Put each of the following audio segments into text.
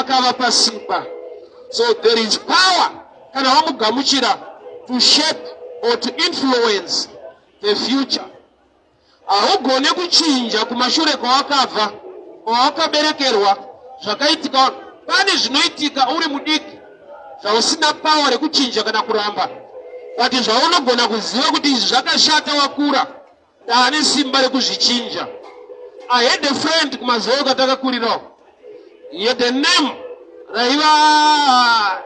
Akavapa simba. So there is power kana wamugamuchira to shape or to influence the future. Haugone kuchinja kumashure kwawakabva, kwawakaberekerwa, zvakaitika. Pane zvinoitika uri mudiki zvausina power rekuchinja kana kuramba, but zvaunogona kuziva kuti izvi zvakashata wakura, ndaane simba rekuzvichinja. I had a friend kumazoyo katakakurirawo. He had a name raiva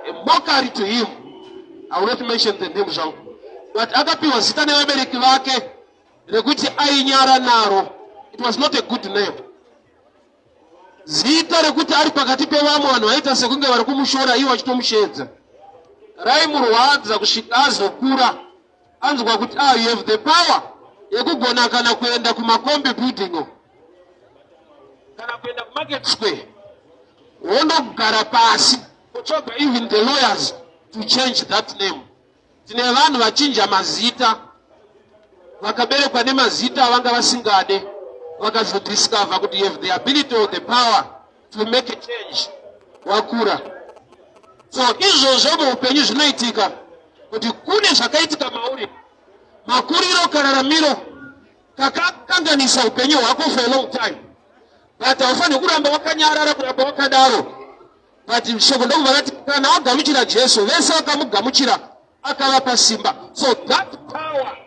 a mockery to him. I will not mention the name zvangu, but akapiwa zita nevabereki vake rekuti ainyara naro. It was not a good name, zita rekuti ari pakati pevamwe vanhu vaita sekunge vari kumushora, ivo vachitomushedza. Raimurwadza kusvika azokura, anzwa kuti, ah, you have the power yekugona kana kuenda kumakombi building kana kuenda kuMarket Square, wondogara pasi kutsvaga even the lawyers to change that name. Tine vanhu vachinja mazita, vakaberekwa nemazita avanga vasingade, vakazodiscover kuti you have the ability or the power to make a change wakura. So izvozvo muupenyu zvinoitika kuti kune zvakaitika mauri, makuriro, kararamiro kakakanganisa upenyu hwako for a long time, but haufaniri kuramba wakanyarara, kuramba wakadaro. But shoko ndokubva rati kana wagamuchira Jesu, vese vakamugamuchira akavapa simba. So that power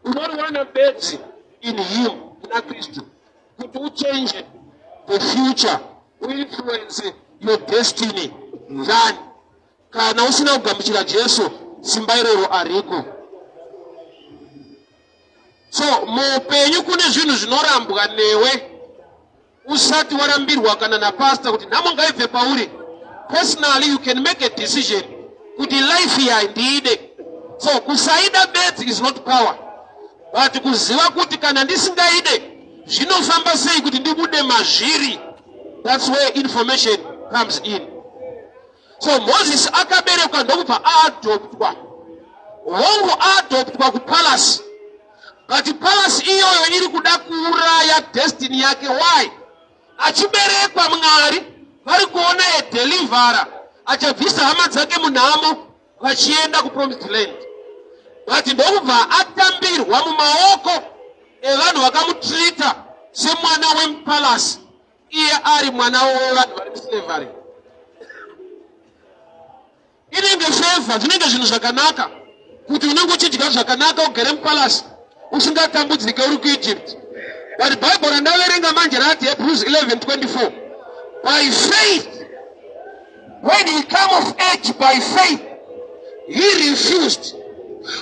unoriwana bedzi in him, muna Kristu, kuti uchange the future, uinfluence your destiny. Than kana usina kugamuchira Jesu, simba iroro ariko. So muupenyu kune zvinhu zvinorambwa newe usati warambirwa kana napastor kuti nhamo ngaibve pauri. Personally, you can make a decision kuti life iyi handiide. So kusaida bedzi is not power, but kuziva kuti kana ndisingaide, zvinofamba sei kuti ndibude mazviri, that's where information comes in. So Moses akaberekwa ndokubva aadoptwa. Hongu, aadoptwa kupalace, but palace iyoyo iri kuda kuuraya destiny yake. Why? Achiberekwa, Mwari vari kuona a deliverer achabvisa hama dzake munhamo vachienda kuPromised Land, but ndokubva atambirwa mumaoko evanhu vakamutreata semwana wemupalace, iye ari mwana wevanhu vari muslavery. Inenge favour, zvinenge zvinhu zvakanaka kuti unenge uchidya zvakanaka, ugere mupalace, usingatambudzike uri kuEgypt. But Bible randaverenga manje rati, Hebrews 11:24, by faith, when he come of age, by faith he refused.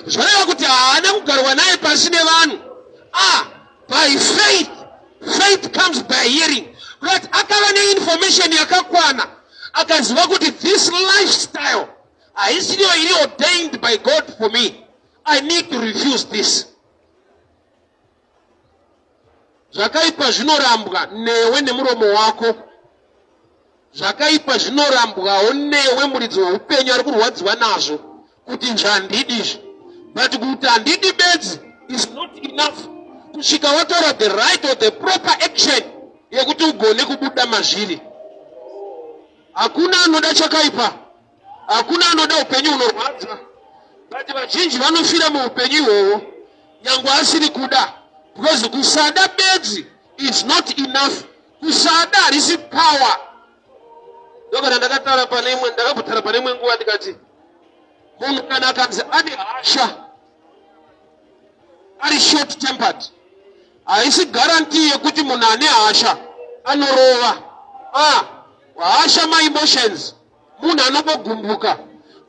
Zvoreva kuti haana kugarwa naye pasi nevanhu. Ah, by faith. Faith comes by hearing. Right, akava neinformation yakakwana, akaziva kuti this lifestyle haisiriyo iri ordained by God for me. I need to refuse this. Zvakaipa zvinorambwa newe nemuromo wako. Zvakaipa zvinorambwawo newe, muridzi weupenyu ari kurwadziwa nazvo kuti zvandidi izvi. But kuti handidi bedzi is not enough kusvika watora the right or the proper action yekuti ugone kubuda mazviri. Hakuna anoda chakaipa, hakuna anoda upenyu hunorwadza, but vazhinji vanofira muupenyu ihwohwo nyange asiri kuda, because kusada bedzi is not enough. Kusada harisi power. Ndokana ndakataura pane imwe, ndakambotara pane imwe nguva ndikati munhu kana akanzi ane hasha, ari short tempered, haisi guarantee yekuti munhu ane hasha anorova. Ah, hasha maemotions, munhu anongogumbuka,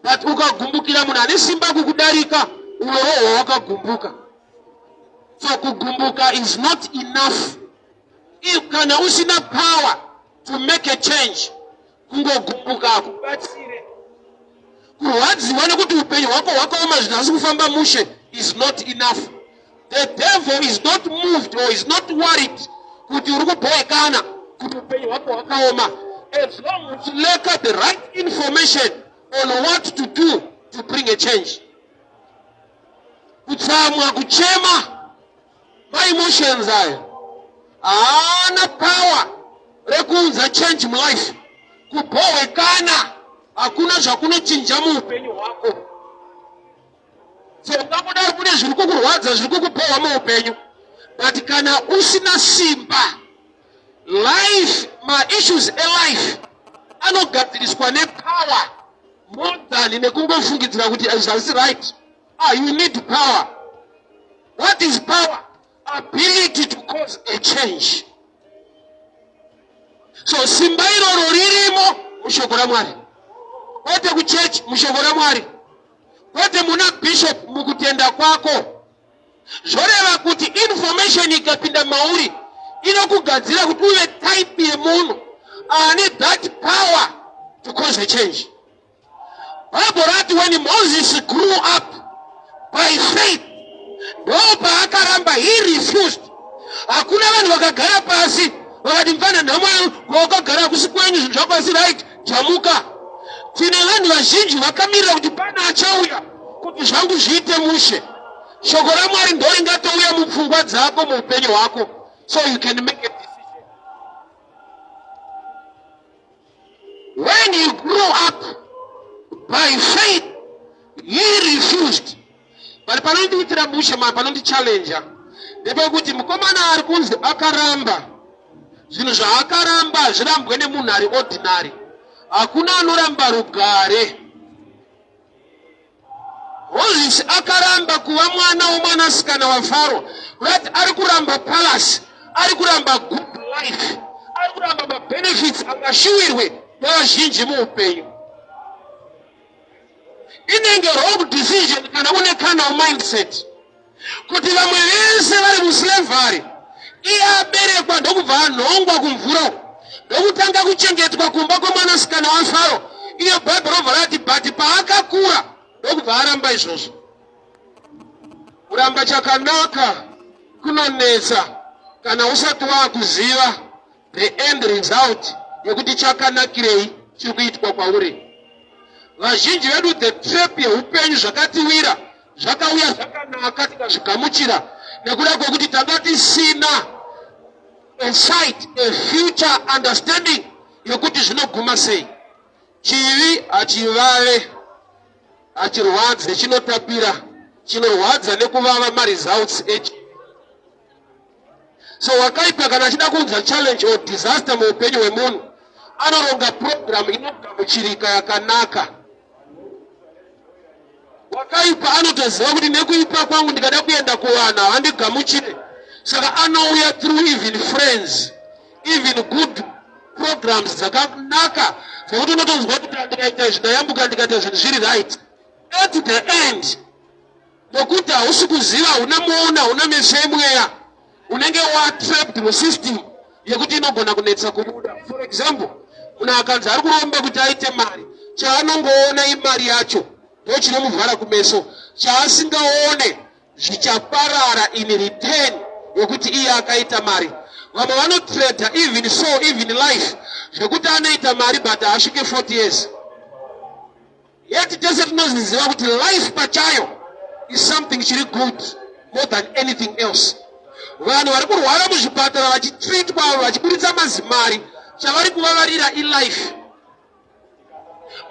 but ukagumbukira munhu ane simba kukudarika, unorohwa wakagumbuka. So kugumbuka is not enough. Kana usina power to make a change, kungogumbuka hakubatsire. Kurwadziwa nekuti upenyu hwako hwakaoma, zvinhu hasi kufamba mushe is not enough. The devil is not moved or is not worried kuti uri kubhoekana kuti upenyu hwako hwakaoma, as long as you lack the right information on what to do to bring a change. Kutsamwa, kuchema, maemotions aya haana power rekuunza change mulife. Kubhohwekana hakuna zvakunochinja muupenyu hwako. So ungangodaro kune zviri kukurwadza, zviri kukubhohwa muupenyu, but kana usina simba, life, maissues elife anogadziriswa nepower more than nekungofungidzira kuti zvasi right. Ah, you need power. What is power? Ability to cause a change. So simba iroro ririmo mushoko raMwari, kwete kuchechi, mushoko raMwari, kwete muna bishop, mukutenda kwako. Zvoreva kuti information ikapinda mauri, inokugadzira kuti uve type yemunhu ane that power to cause a change. Bible rati when Moses grew up by faith, ndo paakaramba, he refused. Hakuna vanhu vakagara pasi vakati, "Mfana, nhamo kwawakagara kusi kwenyu, zvinhu zvako asi right, jamuka." Tine vanhu vazhinji vakamirira kuti pana achauya kuti zvangu zviite mushe. Shoko raMwari ndo ringatouya mupfungwa dzako, muupenyu hwako, so you can make a decision. When he grew up by faith, he refused. But panondiitira mushe ma panondichallenja ndepekuti mukomana ari kunzi akaramba zvinhu zvaakaramba zvirambwe nemunhu ari ordinary. Hakuna anoramba rugare. Mozisi akaramba kuva mwana womwanasikana waFaro, kurati ari kuramba palace, ari kuramba good life, ari kuramba mabenefits angashuwirwe nevazhinji muupenyu. Inenge wrong decision kana une carnal mindset kuti vamwe vese vari muslavery, iye aberekwa ndokubva anhongwa kumvura, ndokutanga kuchengetwa kumba kwemwanasikana waFaro. Iye Bhaibheri robva rati, but paakakura ndokubva aramba izvozvo. Kuramba chakanaka kunonetsa kana usati waakuziva the end result yekuti chakanakirei chiri kuitwa kwauri. Vazhinji vedu, the trap yeupenyu, zvakatiwira zvakauya zvakanaka, tikazvigamuchira nekuda kwekuti tanga tisina a sight, a future understanding yekuti zvinoguma sei. Chivi hachivave, hachirwadze, chinotapira. Chinorwadza nekuvava maresults echivi. So wakaipa kana achida kuunza challenge or disaster muupenyu hwemunhu, anoronga program inogamuchirika, yakanaka. Wakaipa anotoziva kuti nekuipa kwangu, ndikada kuenda kuvanhu havandigamuchire, saka anouya through even friends, even good programs dzakanaka dzekuti unotonzwa kuti ndikaita izvi ndayambuka, ndikaita zvinhu zviri right at the end. Nokuti hausi kuziva, hauna muona, hauna meso emweya, unenge watrapped musystem yekuti inogona kunetsa kubuda. For example, munhu akanzi ari kuromba kuti aite mari, chaanongoona imari yacho, ndo chinomuvhara kumeso. Chaasingaone zvichaparara in return yekuti iye akaita mari. Vamwe vanotrada even so, even life, zvekuti anoita mari but haasvike 40 years. Yet tese tinoziziva kuti life pachayo is something chiri good more than anything else. Vanhu vari kurwara muzvipatara vachitreatwa, vachiburitsa mazimari, chavari kuvavarira ilife.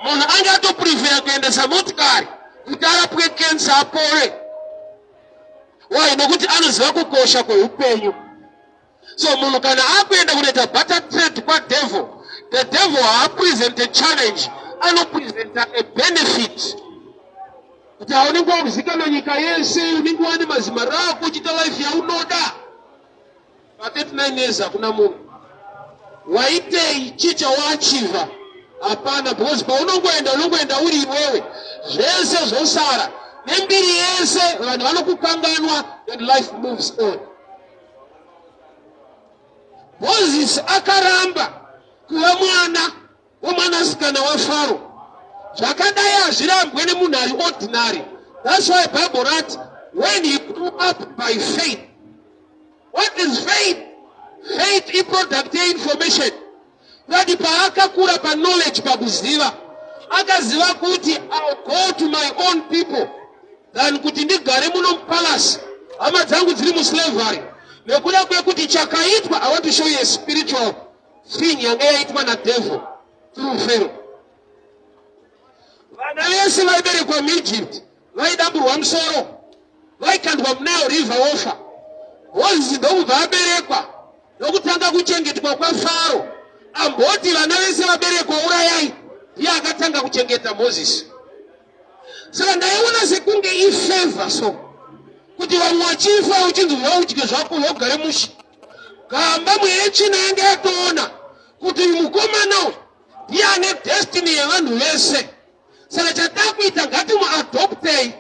Munhu ange atoprefera kuendesa motikari kuti arapwe kensa apore. Why? Nokuti anoziva kukosha kweupenyu. So munhu kana akuenda kunoita barter trade kwadevil, the devil haapresent a challenge, anopresenta a benefit kuti haunenge wakuzikanwa nyika yese, unenge wane mazima rako, uchiita life yaunoda. Pa39 years hakuna munhu waitei, chii chawaachieva? Hapana, because paunongoenda, unongoenda uri iwewe, zvese zvosara nembiri yese, vanhu vanokukanganwa and life moves on. Mozisi akaramba kuva mwana womwanasikana waFaro. Zvakadai hazvirambwe nemunhu ari ordinary. That's why Bible rati when he grew up by faith. What is faith? Faith iproduct yeinformation. Kuti paakakura paknowledge, pakuziva, akaziva kuti I'll go to my own people than kuti ndigare muno mupalace, hama dzangu dziri muslavery. Nekuda kwekuti chakaitwa, I want to show you a spiritual thing yanga yaitwa nadevil. Through Pharaoh. Vana vese vaiberekwa muEgypt vaidamburwa musoro, vaikandwa muNile River wofa. Mozisi ndokubva aberekwa nokutanga kuchengetwa kwaFaro. Amboti vana vese vaberekwa urayai, ndiye akatanga kuchengeta Mozisi. Saka ndaiona sekunge ifavor so kuti vamwe vachifa uchinzi vaudye zvako vaugare mushe. Gamba mweya yetsvina yange yatoona kuti uyu mukomana uyu ndiye ane destiny yevanhu vese. Saka chatakuita ngatimuadoptei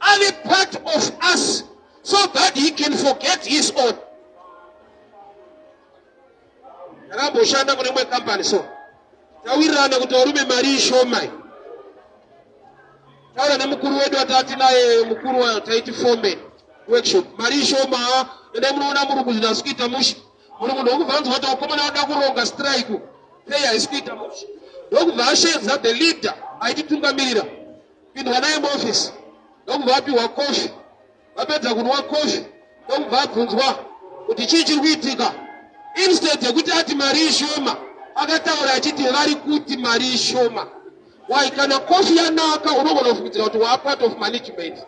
ave part of us so that he can forget his own. Ndakamboshanda kune imwe company so tawirirana kuti varume mari ishoma iyi. Taura nemukuru wedu atati naye mukuru wayo taiti foreman workshop mari ishoma ende munoona muri kuzvinhu asi kuita mushe murungu ndokubva anzwa kuti vakomana vada kuronga strike pay haisi kuita mushe ndokubva ashedza the leader aititungamirira pindwa naye muoffice ndokubva apiwa coffee Vapedza kunwa coffee ndokubva abvunzwa kuti chii chiri kuitika. Instead yekuti ati mari ishoma, akataura achiti vari kuti mari ishoma. Why kana coffee yanaka unogona kufungidzira kuti waa part of management.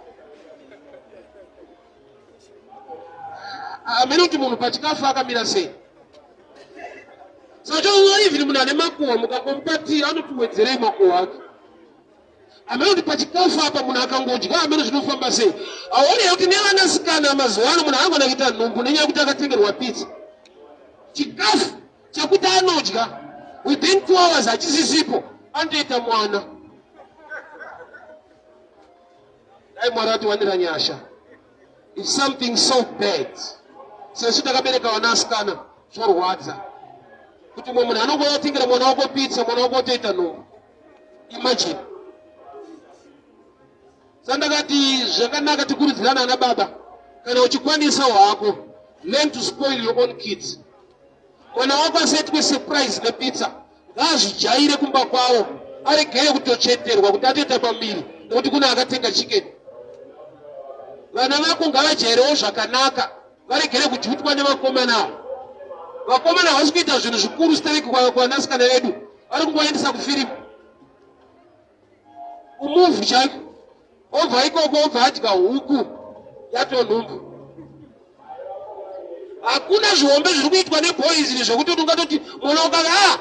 Hameno kuti munhu pachikafu akamira sei. Saka choona even munhu ane makuhwa mukangomupa tii anotiwedzerei makuhwa ake. Hameno kuti pachikafu apa munhu akangodya hameno zvinofamba sei. Hauone here kuti nevanasikana mazuva ano munhu angona kuita nhumbu nenyaya yekuti akatengerwa pizza. Chikafu chekuti anodya within 2 hours hachisisipo anotoita mwana. Dai Mwari atiwanira nyasha. It's something so bad. Sesu takabereka vanasikana zvorwadza kuti mumwe munhu anongouya atengera mwana wako pizza mwana wako otoita nhumbu. Imagine. Sandakati zvakanaka tikurudzirana ana baba kana uchikwanisa hwako learn to spoil your own kids. Mwana wako asaitwe surprise nepizza ngaazvijaire kumba kwavo aregere kutocheterwa kuti atoita pamiri nekuti kune akatenga chicken. Vana vako ngavajairewo zvakanaka varegere kujutwa nevakomana ava. Vakomana havasi kuita zvinhu zvikuru stereki kuvanasikana vedu, vari kungovaendesa kufirimu kumuvhi chaiko, obva ikoko obva adya huku yatonhumbu. Hakuna zvihombe zviri kuitwa neboys izvi zvekuti ungatoti mwana ukaka ah,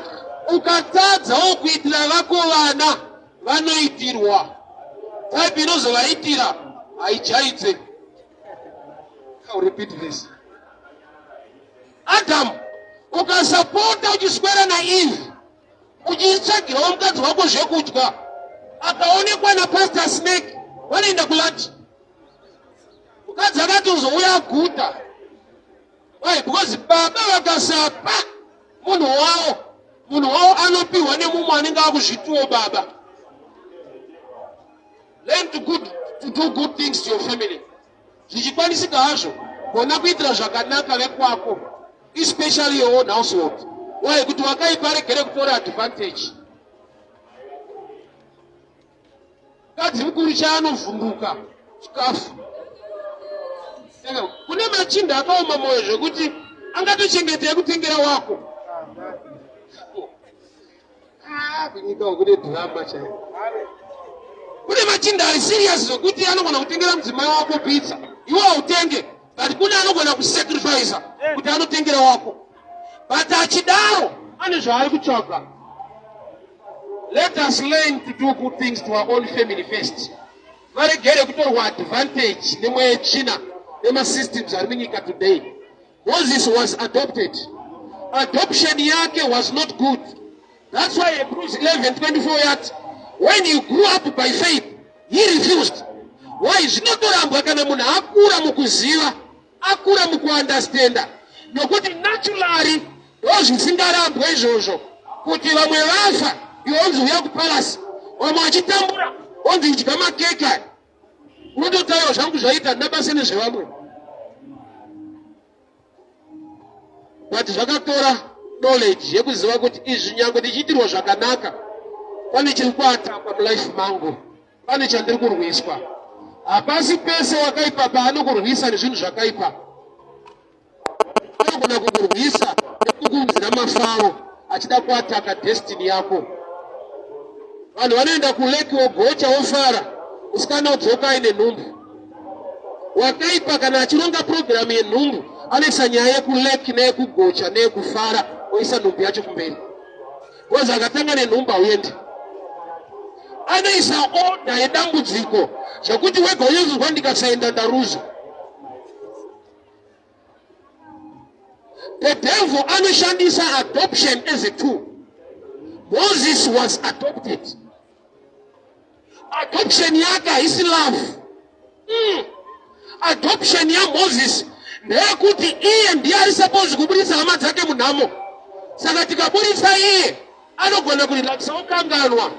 ukatadzawo kuitira vako vana vanoitirwa type inozovaitira haijaidze. I'll repeat this. Adam, ukasapota uchiswera naEve uchitsvagirawo mukadzi wako zvekudya akaonekwa napastor Snake vanoenda kulunch. Mukadzi akati uzouya aguta. Why? Because baba vakasapa munhu wavo, munhu wavo anopiwa nemumwe anenge akuzvitiwo baba. Learn to, good, to do good things to your family. Zvichikwanisika hazvo, gona kuitira zvakanaka vekwako, especially your own household. Why? Kuti wakaipa aregere kutora advantage. Mukadzi mukuru chaanovhunduka chikafu. Kune machinda akaoma mwoyo zvekuti angatochengeta yekutengera wako. Ah, kunyika uku kune drama chairo. Kune machinda ari serious zvekuti anogona kutengera mudzimai wako pizza. Iwe hautenge, but kune anogona kusacrifice kuti anotengera wako. But achidaro ane zvaari kutsvaga. Let us learn to do good things to our own family first. Varegere kutorwa advantage nemweya yetsvina nemasystems ari munyika today. Moses was adopted. Adoption yake was not good. That's why Hebrews 11:24 yati when he grew up by faith he refused. Why zvinotorambwa kana munhu akura mukuziva, akura mukuunderstanda nokuti naturally ndozvisingarambwe izvozvo kuti vamwe vafa iwe onzi uya kupalasi vamwe vachitambura onzi idya makeke aya unototaiwa zvangu zvaita handina basa nezvevamwe but zvakatora knowledge yekuziva kuti izvi nyange ndichiitirwa zvakanaka pane chiri kuatakwa mulife mangu pane chandiri kurwiswa hapasi pese wakaipa paanokurwisa nezvinhu zvakaipa anogona kukurwisa nekukuunzira mafaro achida kuataka destiny yako. Vanhu vanoenda kulake wogocha wofara, musikana odzoka aine nhumbu. Wakaipa kana achironga purogiramu yenhumbu anoisa nyaya yekulake neyekugocha neyekufara oisa nhumbu yacho kumberi. Because akatanga nenhumbu hauendi. Anoisa order yedambudziko zvekuti wega unozozwa ndikasaenda ndaruza. The devil anoshandisa adoption as a tool. Moses was adopted. Adoption yake haisi love. Adoption yaMoses ndeyekuti iye ndiye ari supposed kuburitsa hama dzake munhamo. Saka tikaburitsa iye anogona kurelaxa okanganwa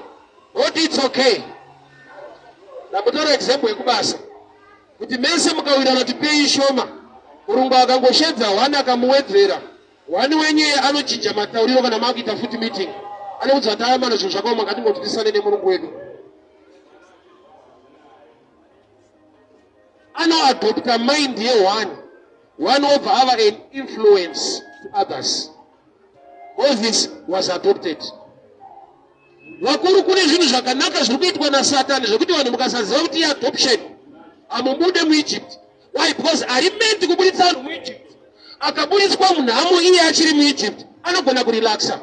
oti it's okay. Ndambotora example yekubasa kuti mese mukawirirana kuti pei shoma, murungu akangoshedza one akamuwedzera one wenyu iye anochinja matauriro. Kana makuita futi meeting anoudza kuti aya mana zvinhu zvakaoma, ngatingotitisane nemurungu wedu. Anoadopta mind yeone one, obva ava an influence to others. Moses was adopted. Vakuru, kune zvinhu zvakanaka zviri kuitwa naSatani zvekuti vanhu mukasaziva kuti iadoption hamubude muEgypt. Why? Because ari meant kuburitsa vanhu muEgypt akaburitswa munhamo iye achiri muEgypt anogona kurelaxa.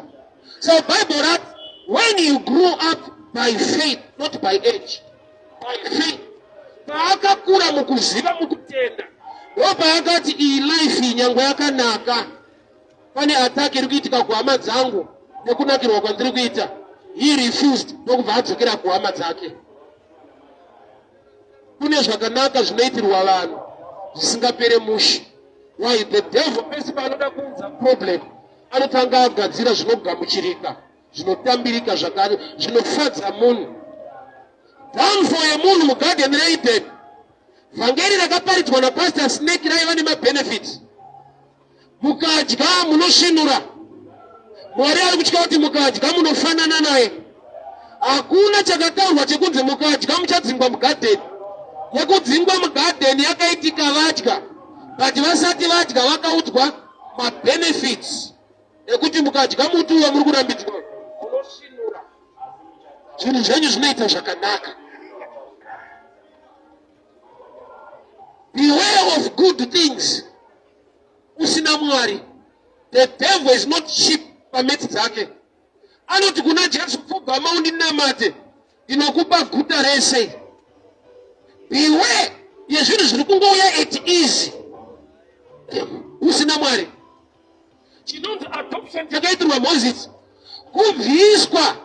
So Bible rati when you grew up by faith, not by age, by faith. Paakakura mukuziva, mukutenda, ndo paakati iyi life iyi nyange yakanaka, pane attack iri kuitika kuhama dzangu nekunakirwa kwandiri kuita. He refused, ndokubva adzokera kuhama dzake. Kune zvakanaka zvinoitirwa vanhu zvisingapere mushe. Why? The devil pese paanoda kuunza problem anotanga agadzira zvinogamuchirika, zvinotambirika, zvakare zvinofadza munhu. Downfall yemunhu mugadheni reEden, vhangeri rakaparidzwa napastor Snake raiva nemabenefits. Mukadya munosvinura. Mwari ari kutya kuti mukadya munofanana naye. Hakuna chakataurwa chekunzi mukadya muchadzingwa mugadheni. Yekudzingwa mugadheni yakaitika vadya, but vasati vadya vakaudzwa mabenefits ekuti mukadya muti uyo muri kurambidzwa munosvinura, zvinhu zvenyu zvinoita zvakanaka. Beware of good things usina Mwari. The devil is not cheap pamaths dzake. Anoti kuna Jesu, "Pfugama undinamate, ndinokupa guta rese." Beware yezvinhu zviri kungouya at easy usina Mwari. Chinonzi adoption chakaitirwa Moses kubviswa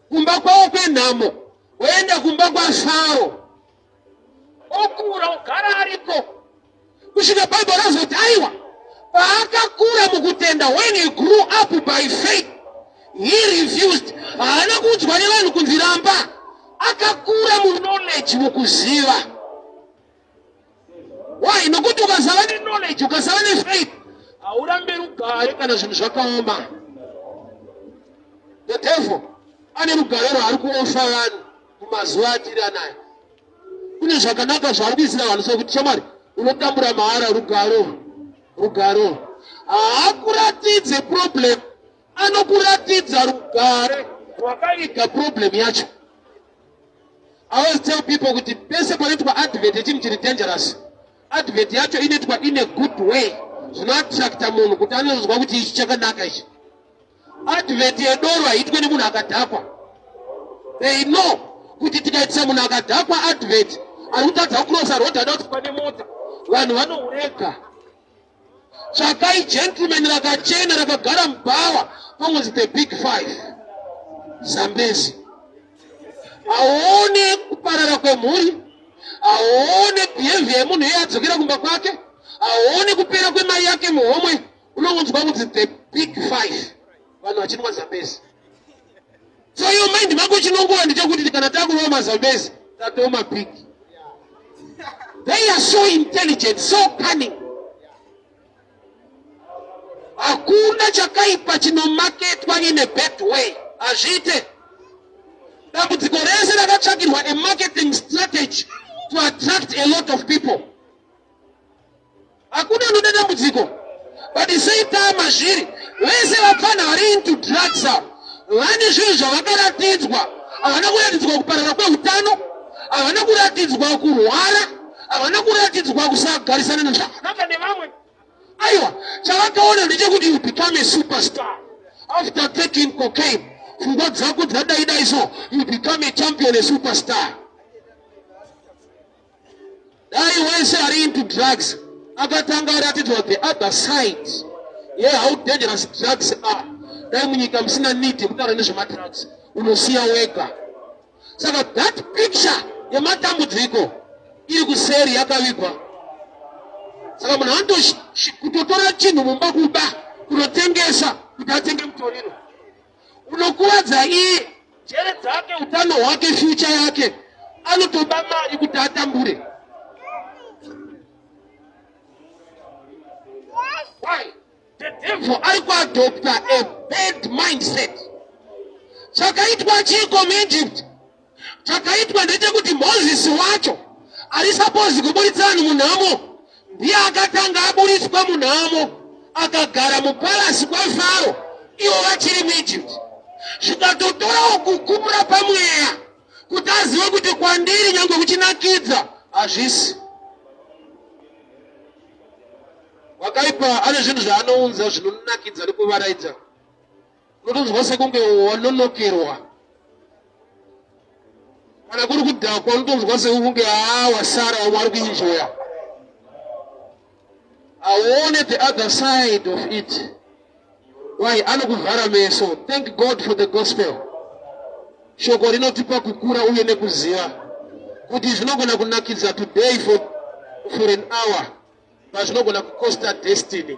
kumba kwavo kwenhamo, oenda kumba kwaFaro, okura, ogara ariko kusvika Bhaibheri razoti aiwa, paakakura mukutenda, when he grew up by faith, he refused. Haana kuudzwa nevanhu kunzi ramba. Akakura muknowledge, mukuziva. Why? Nokuti ukasava neknowledge, ukasava nefaith, haurambe rugare kana zvinhu zvakaoma. The devil ane rugare rwaari kuoffer vanhu mumazuva atiri anaya. Kune zvakanaka zvaari kuisira vanhu sokuti shamwari unotambura mahara. Rugare, rugare. Haakuratidze problem, anokuratidza rugare rwakaiga problem yacho. I always tell people kuti pese panoitwa advert yechinhu chiri dangerous, advert yacho inoitwa in a good way zvinoattracta munhu kuti anozwa kuti ichi chakanaka ichi. Advert yedoro haitwe nemunhu akadhakwa. They know kuti tikaitisa munhu akadhakwa advert ari kutadza kucrossa road, ada kuti pane mota, vanhu vanourega. Tsvakai gentleman rakachena rakagara mubhawa, panonzi the Big Five Zambezi. Hauone kuparara kwemhuri, hauone behavior yemunhu iye adzokera kumba kwake, hauone kupera kwemari yake muhomwe. Unongonzwa kunzi the Big Five, vanhu vachinwa Zambezi. So iyo mind mako chinongova ndechekuti kana takunwa maZambezi tatoma big. They are so intelligent, so cunning. Hakuna chakaipa chinomaketwa in a bad way, hazviite. Dambudziko rese rakatsvakirwa a marketing strategy to attract a lot of people. Hakuna anoda dambudziko, but sei mazviri vese vapfana vari into drugs avo vane zvinhu zvavakaratidzwa Havana kuratidzwa kuparara kweutano, havana kuratidzwa kurwara, havana kuratidzwa kusagarisana nezvakanaka nevamwe. Aiwa, chavakaona ndechekuti you become a superstar after taking cocaine. Pfungwa dzako dzadai dai, so you become a champion, a superstar. Dai wese ari into drugs akatanga aratidzwa the other side yehow dangerous drugs are, dai munyika musina need yekutaura nezvemadrugs. Unosiya wega. Saka that picture yematambudziko iri kuseri yakavigwa. Saka munhu anotokutotora chinhu mumba, kuba, kunotengesa kuti atenge mutoriro. Unokuvadza iye, njere dzake, utano hwake, future yake. Anotoba mari kuti atambure. Why? The devil ari kuadopta a bad mindset. Chakaitwa chiko muEgypt? Chakaitwa ndechekuti Mozisi wacho ari supposed kuburitsa vanhu munhamo ndiye akatanga aburitswa munhamo, akagara mupalasi kwaFaro ivo vachiri muEgypt. Zvikatotorawo kukura pamweya kuti azive kuti kwandiri nyange kuchinakidza, hazvisi. Wakaipa ane zvinhu zvaanounza zvinonakidza nekuvaraidza. Unotonzwa sekunge wanonokerwa. Kana kuri kudhakwa, unotonzwa sekunge haa, wasara, vamwe vari kuenjoya. Aone the other side of it. Why? Anokuvhara meso. Thank God for the gospel. Shoko rinotipa kukura uye nekuziva kuti zvinogona kunakidza today for an hour, but zvinogona kucosta destiny.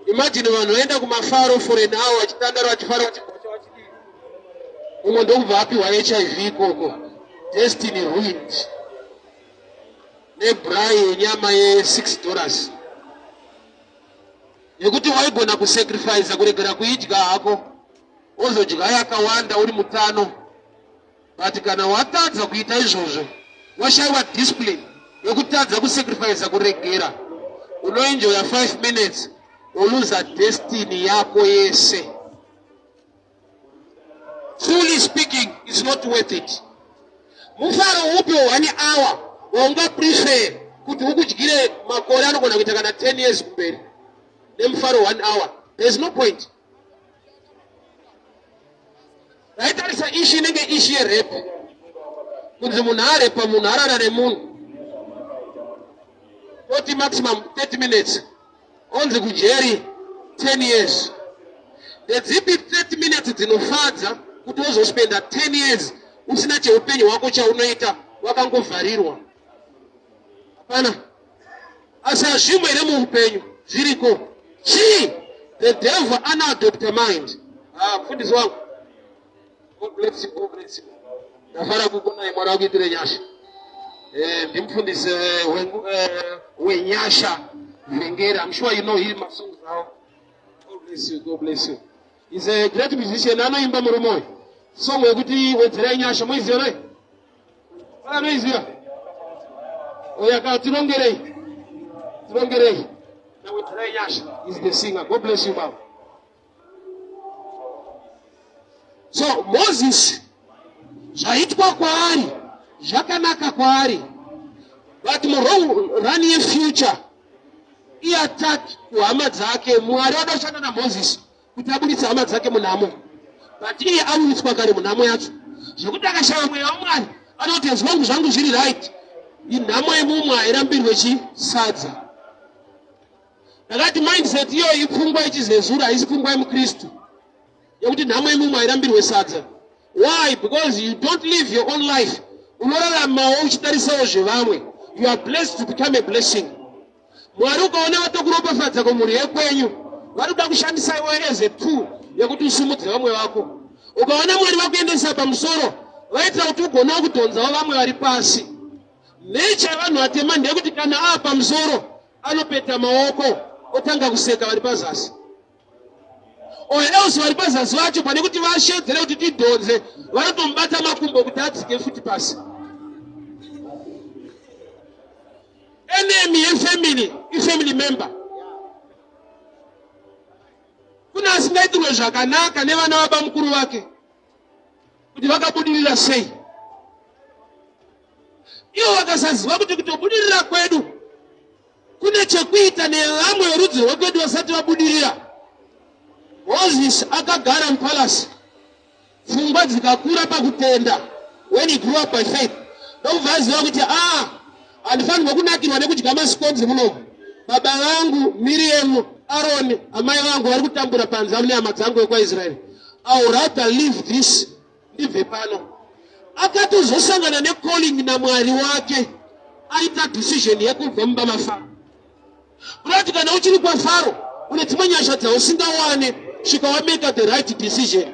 Imagine vanhu vaenda kumafaro for an hour, vachitandara, vachifara, vachigocha, vachidii, mumwe ndokubva apiwa HIV ikoko. Destiny ruined nebraai yenyama ye$6, yekuti waigona kusacrifice kuregera kuidya hako, wozodya yakawanda uri mutano. But kana watadza kuita izvozvo, washayiwa discipline yekutadza kusacrifice kuregera, unoenjoya 5 minutes, woluza destiny yako yese. Truly speaking, it's not worth it. Mufaro upi one hour waungaprefer kuti ukudyire makore anogona kuita kana 10 years kumberi nemufaro one hour? There is no point. Raitarisa issue inenge issue yerape, kunzi munhu arepa munhu, arara nemunhu, 40, maximum 30 minutes, onzi kujeri 10 years. Ndedzipi 30 minutes dzinofadza kuti wozospenda 10 years usina cheupenyu hwako chaunoita, wakangovharirwa? Hapana. Asi hazvimwe here muupenyu zviriko? Chii? The devil anoadopta mind. Ah, mufundisi wangu, God bless you, God bless you. Ndafara kukunai. Mwari akuitire nyasha. Ndimufundisi wenyasha Vhengera. I'm sure you know him, masongs avo. God bless you, God bless you. He's a great musician. Anoimba murume uyu song yekuti "Wedzerai Nyasha". Moiziva nei? Anoiziva oyaka. Tirongerei, tirongerei naWedzerai Nyasha. Is the singer. God bless you, baba. So Moses, zvaitwa kwaari zvakanaka kwaari, but mulong run yefuture iattack kuhama dzake. Mwari wada kushanda naMoses kuti abuditse hama dzake munhamo, but iye aburitswa kare munhamo yacho, zvekuti akashaya mweya waMwari anoti, "As long zvangu zviri right, inhamo yemumwe hairambirwe chisadza." Ndakati mindset iyoyo ipfungwa yechizezuru, haisi pfungwa yemukristu, yekuti nhamo yemumwe hairambirwe sadza. Why? Because you don't live your own life. Unoraramawo uchitarisawo zvevamwe. You are blessed to become a blessing. Mwari ukaona vatokuropafadza kumhuri yekwenyu, vari kuda kushandisa iwe as a tool yekuti usumudze vamwe vako. Ukaona Mwari vakuendesa pamusoro, vaitira kuti ugonawo kudhonzawo vamwe vari pasi. Nature yevanhu vatema ndeyekuti kana ava pamusoro, anopeta maoko, otanga kuseka vari pazasi. Or else vari pazasi vacho, pane kuti vashedzere kuti tidhonze, vanotomubata makumbo kuti adzike futi pasi. Enemy yefamily ifamily member. Kune asingaitirwe zvakanaka nevana vaba mukuru vake. Kuti vakabudirira sei? Ivo vakasaziva kuti kutobudirira kwedu kune chekuita nevamwe verudzi rwekwedu vasati vabudirira. Moses akagara mupalasi, pfungwa dzikakura pakutenda. When he grew up by faith, ndokubva aziva kuti a ah, handifanirwa kunakirwa nekudya masikonzi munomu. Baba vangu Miriam, Aaron, amai vangu vari kutambura panze avo nehama dzangu vekwaIsraeri. I would rather leave this, ndibve pano. Akatozosangana necalling naMwari wake aita decision yekubva mumba maFaro. Kurati kana uchiri kwaFaro une dzimwe nyasha dzausingawane svika wameka the right decision.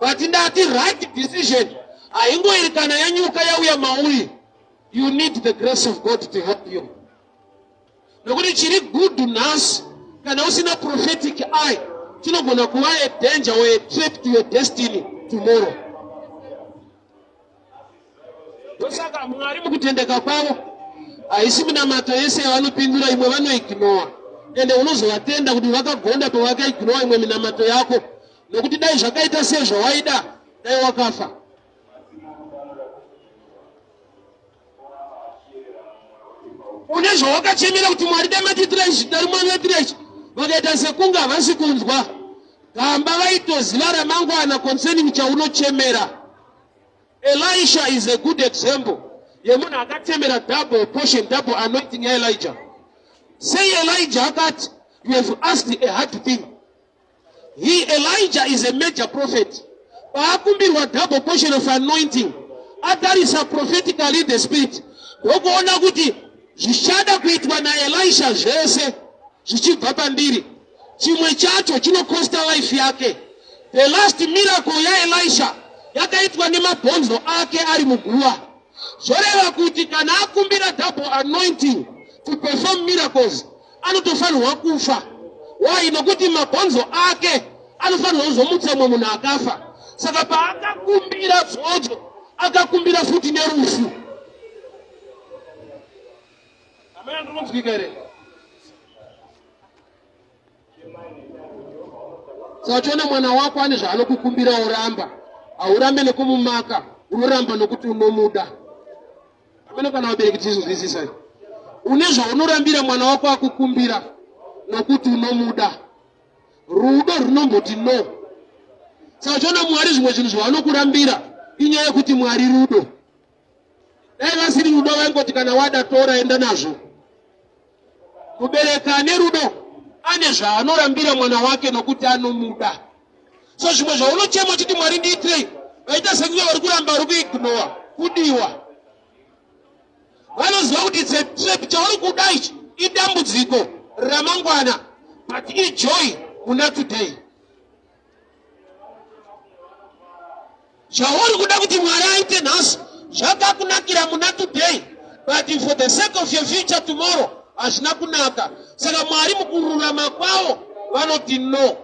But ndati right decision haingoiri kana yanyuka yauya mauri. You need the grace of God to help you. Nokuti chiri good nhasi kana usina prophetic eye chinogona kuva a danger or a trap to your destiny tomorrow. Ndosaka Mwari mukutendeka kwavo haisi minamato yese yavanopindura, imwe vanoignowa, ende unozovatenda kuti vakagonda pavakaignowa imwe minamato yako, nokuti dai zvakaita sezvawaida dai wakafa. Une zvawakachemera kuti Mwari dai matiitira izvi, dai matiitira izvi, vakaita sekunge havasi kunzwa. Gamba vaitoziva ramangwana concerning chaunochemera. Elisha is a good example yemunhu akachemera double portion, double anointing yaElijah. Sei Elijah akati, you have asked a hard thing. He, Elijah, is a major prophet. Paakumbirwa double portion of anointing, atarisa prophetically in the spirit, ndokuona kuti zvichada kuitwa naElisha zvese zvichibva pandiri. Chimwe chacho chinokosta life yake. The last miracle yaElisha yakaitwa nemabhonzo ake ari muguva. Zvoreva kuti kana akumbira double anointing to perform miracles, anotofanirwa kufa. Why? Nokuti mabhonzo ake anofanirwa kuzomutsa mumwe munhu akafa. Saka paakakumbira dzodzo, akakumbira futi nerufu. Amene ndikunzwika here? Saka uchiona mwana wako ane zvaanokukumbira woramba, haurambe nekumumaka, unoramba nokuti unomuda. Amene kana vabereki tichizvinzwisisa, une zvaunorambira mwana wako akukumbira nokuti unomuda. Rudo runomboti no. Saka uchiona Mwari zvimwe zvinhu zvavanokurambira inyaya yekuti Mwari rudo. Dai vasiri rudo vaingoti kana wada tora enda nazvo. Mubereki ane rudo ane zvaanorambira mwana wake nokuti anomuda. So zvimwe zvaunochema uchiti Mwari ndiitirei, vaita sekunge vari kuramba vari kuignowa kudiwa. Vanoziva kuti it's a trap, chauri kuda ichi idambudziko ramangwana, but ijoy muna today. Zvauri kuda kuti Mwari aite nhasi zvakakunakira muna today, but for the sake of your future tomorrow hazvina kunaka. Saka Mwari mukururama kwavo vanoti no.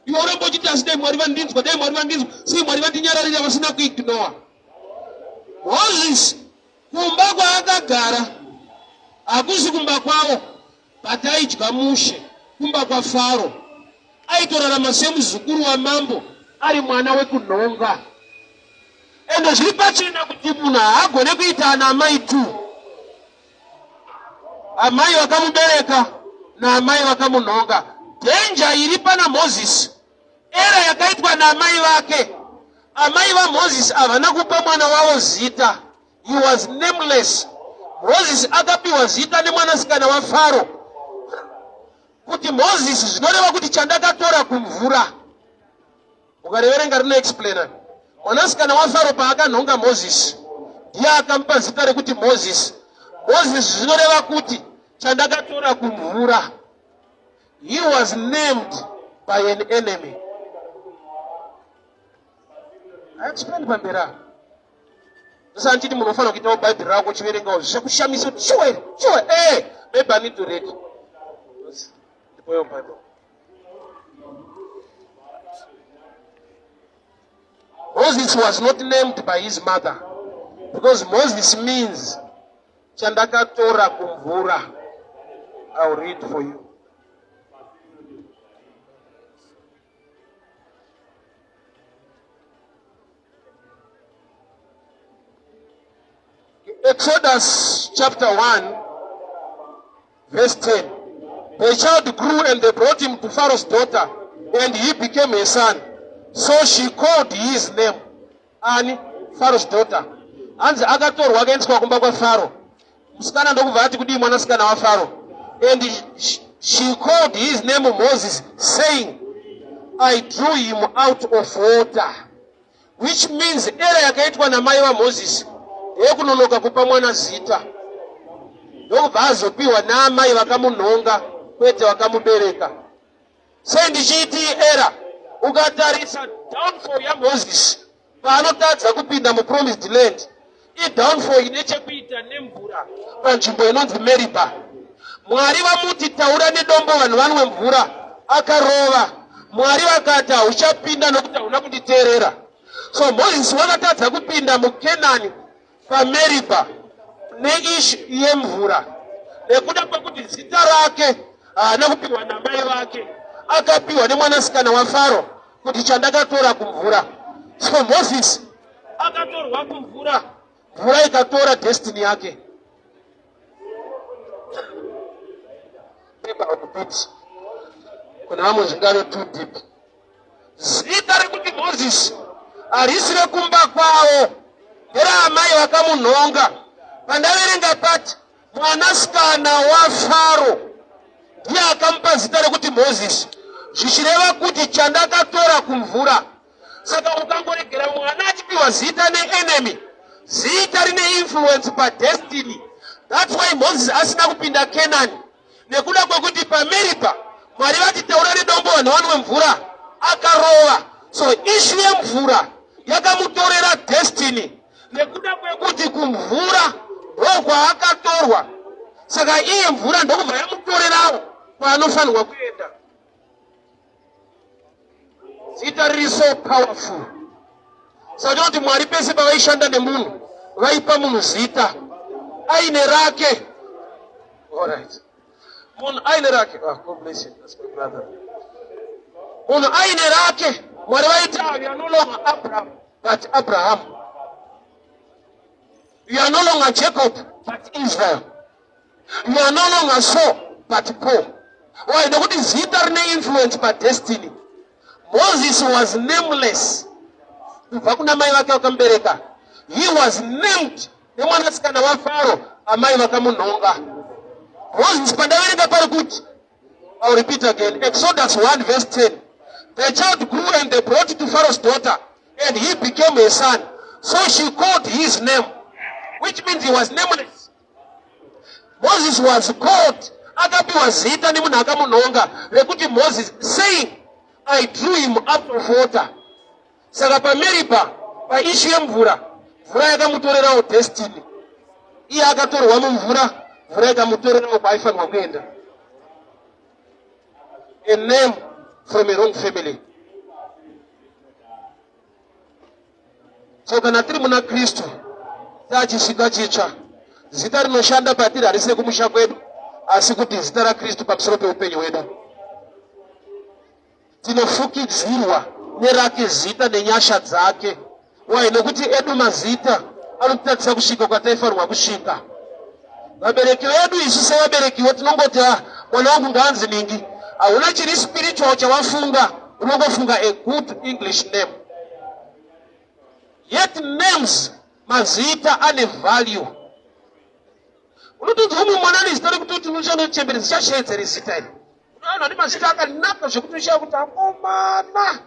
Iwe uramba uchiti asi dai Mwari vandinzwa, dai Mwari vandinzwa, sei Mwari vandinyararira vasina kuignowa. Moses kumba kwaakagara hakusi kumba kwavo, but aidya mushe kumba kwaFaro. Aitorarama semuzukuru wamambo ari mwana wekunhonga. Ende zviri pachena kuti munhu haagone kuita ana amai two, amai vakamubereka naamai vakamunhonga. Dhenja iri pana Mozisi, era yakaitwa naamai vake. Amai vaMozisi havana kupa mwana wavo zita. He was nameless. Mozisi akapiwa zita nemwanasikana waFaro kuti Mozisi zvinoreva kuti chandakatora kumvura. Ukariverenga rinoexplaina. Mwanasikana waFaro paakanhonga Mozisi, ndiye akamupa zita rekuti Mozisi. Mozisi zvinoreva kuti chandakatora kumvura. He was named by an enemy. I explained pamberi apa. Sasa nditi munhu unofanira kuitawo Bhaibheri rako uchiverengawo zvichakushamisa kuti sure here? Sure eh maybe I need to read. Ndipoyo Bible. Moses was not named by his mother because Moses means chandakatora kumvura. I'll read for you. Exodus chapter 1 verse 10. The child grew and they brought him to Pharaoh's daughter and he became her son. So she called his name. Ani? Pharaoh's daughter. Hanzi akatorwa akaendeswa kumba kwaFaro. Musikana ndokubva ati kudii mwanasikana waFaro? And she called his name Moses, saying, I drew him out of water. Which means error yakaitwa namai vaMoses yekunonoka kupa mwana zita, ndokubva azopiwa naamai vakamunhonga kwete vakamubereka. Sei ndichiiti error? Ukatarisa downfall yaMoses paanotadza kupinda mupromised land, idownfall ine chekuita nemvura panzvimbo inonzi Meriba. Mwari vamuti taura nedombo vanhu vanwe mvura, akarova. Mwari vakati hauchapinda nokuti hauna kunditeerera. So Moses wakatadza kupinda muKenani paMeriba neishu yemvura nekuda kwekuti zita rake haana kupiwa namai vake, akapiwa nemwanasikana waFaro kuti chandakatora kumvura. So Moses akatorwa kumvura, mvura ikatora destiny yake. Kuna vamwe zvingave too deep. Zita rekuti Moses harisi rekumba kwavo, nderaamai vakamunhonga. Pandaverenga pati mwanasikana waFaro ndiye akamupa zita rekuti Moses, zvichireva kuti chandakatora kumvura. Saka ukangoregera mwana achipiwa zita neenemy, zita rine influence padestiny. That's why Moses asina kupinda Kenani, nekuda kwekuti paMeriba Mwari vati taura nedombo vanhu vanwe mvura, akarova. So ishu yemvura yakamutorera destiny nekuda kwekuti kumvura ndokwaakatorwa. Saka iye mvura ndokubva yamutorerawo kwaanofanirwa kuenda. Zita riri so powerful. Saka tinoti Mwari pese pavaishanda nemunhu vaipa munhu zita aine rake. All right. Munhu aine rake. Ah, God bless you. That's my brother. Munhu aine rake. Mwari vaiti, ah, you are no longer Abraham, but Abraham. You are no longer Jacob, but Israel. You are no longer Saul, but Paul. Why? Nekuti zita rine influence padestiny. Moses was nameless kubva kuna mai vake vakamubereka. He was named nemwanasikana waFaro, amai vakamunhonga. Moses, pandaverenga pari kuti, I'll repeat again, Exodus 1 verse 10. The child grew and they brought to Pharaoh's daughter and he became her son. So she called his name, which means he was nameless. Moses was called, akapiwa zita nemunhu akamunhonga rekuti Moses, saying, I drew him out of water. Saka paMeriba, paishu yemvura, mvura yakamutorerawo destiny. Iye akatorwa mumvura, mvura ikamutorerawo kwaaifanirwa kuenda. A name from a wrong family. So kana tiri muna Kristu tachisvika chitsva, zita rinoshanda patiri harisi rekumusha kwedu, asi kuti zita raKristu pamusoro peupenyu hwedu. Tinofukidzirwa nerake zita nenyasha dzake. Why? Nokuti edu mazita anotitadzisa kusvika kwataifanirwa kusvika. Vabereki vedu isu sevaberekiwo tinongoti, ah, mwana wangu ngaanzi ningi. Hauna chiri spiritual chawafunga, unongofunga a good English name. Yet names, mazita ane value. Unotonzwa umwe mwana ane zita rekuti uti unochanochembere zichasheedzere zita iri. Vanhu vane mazita akanaka zvekuti unoshaya kuti akomana.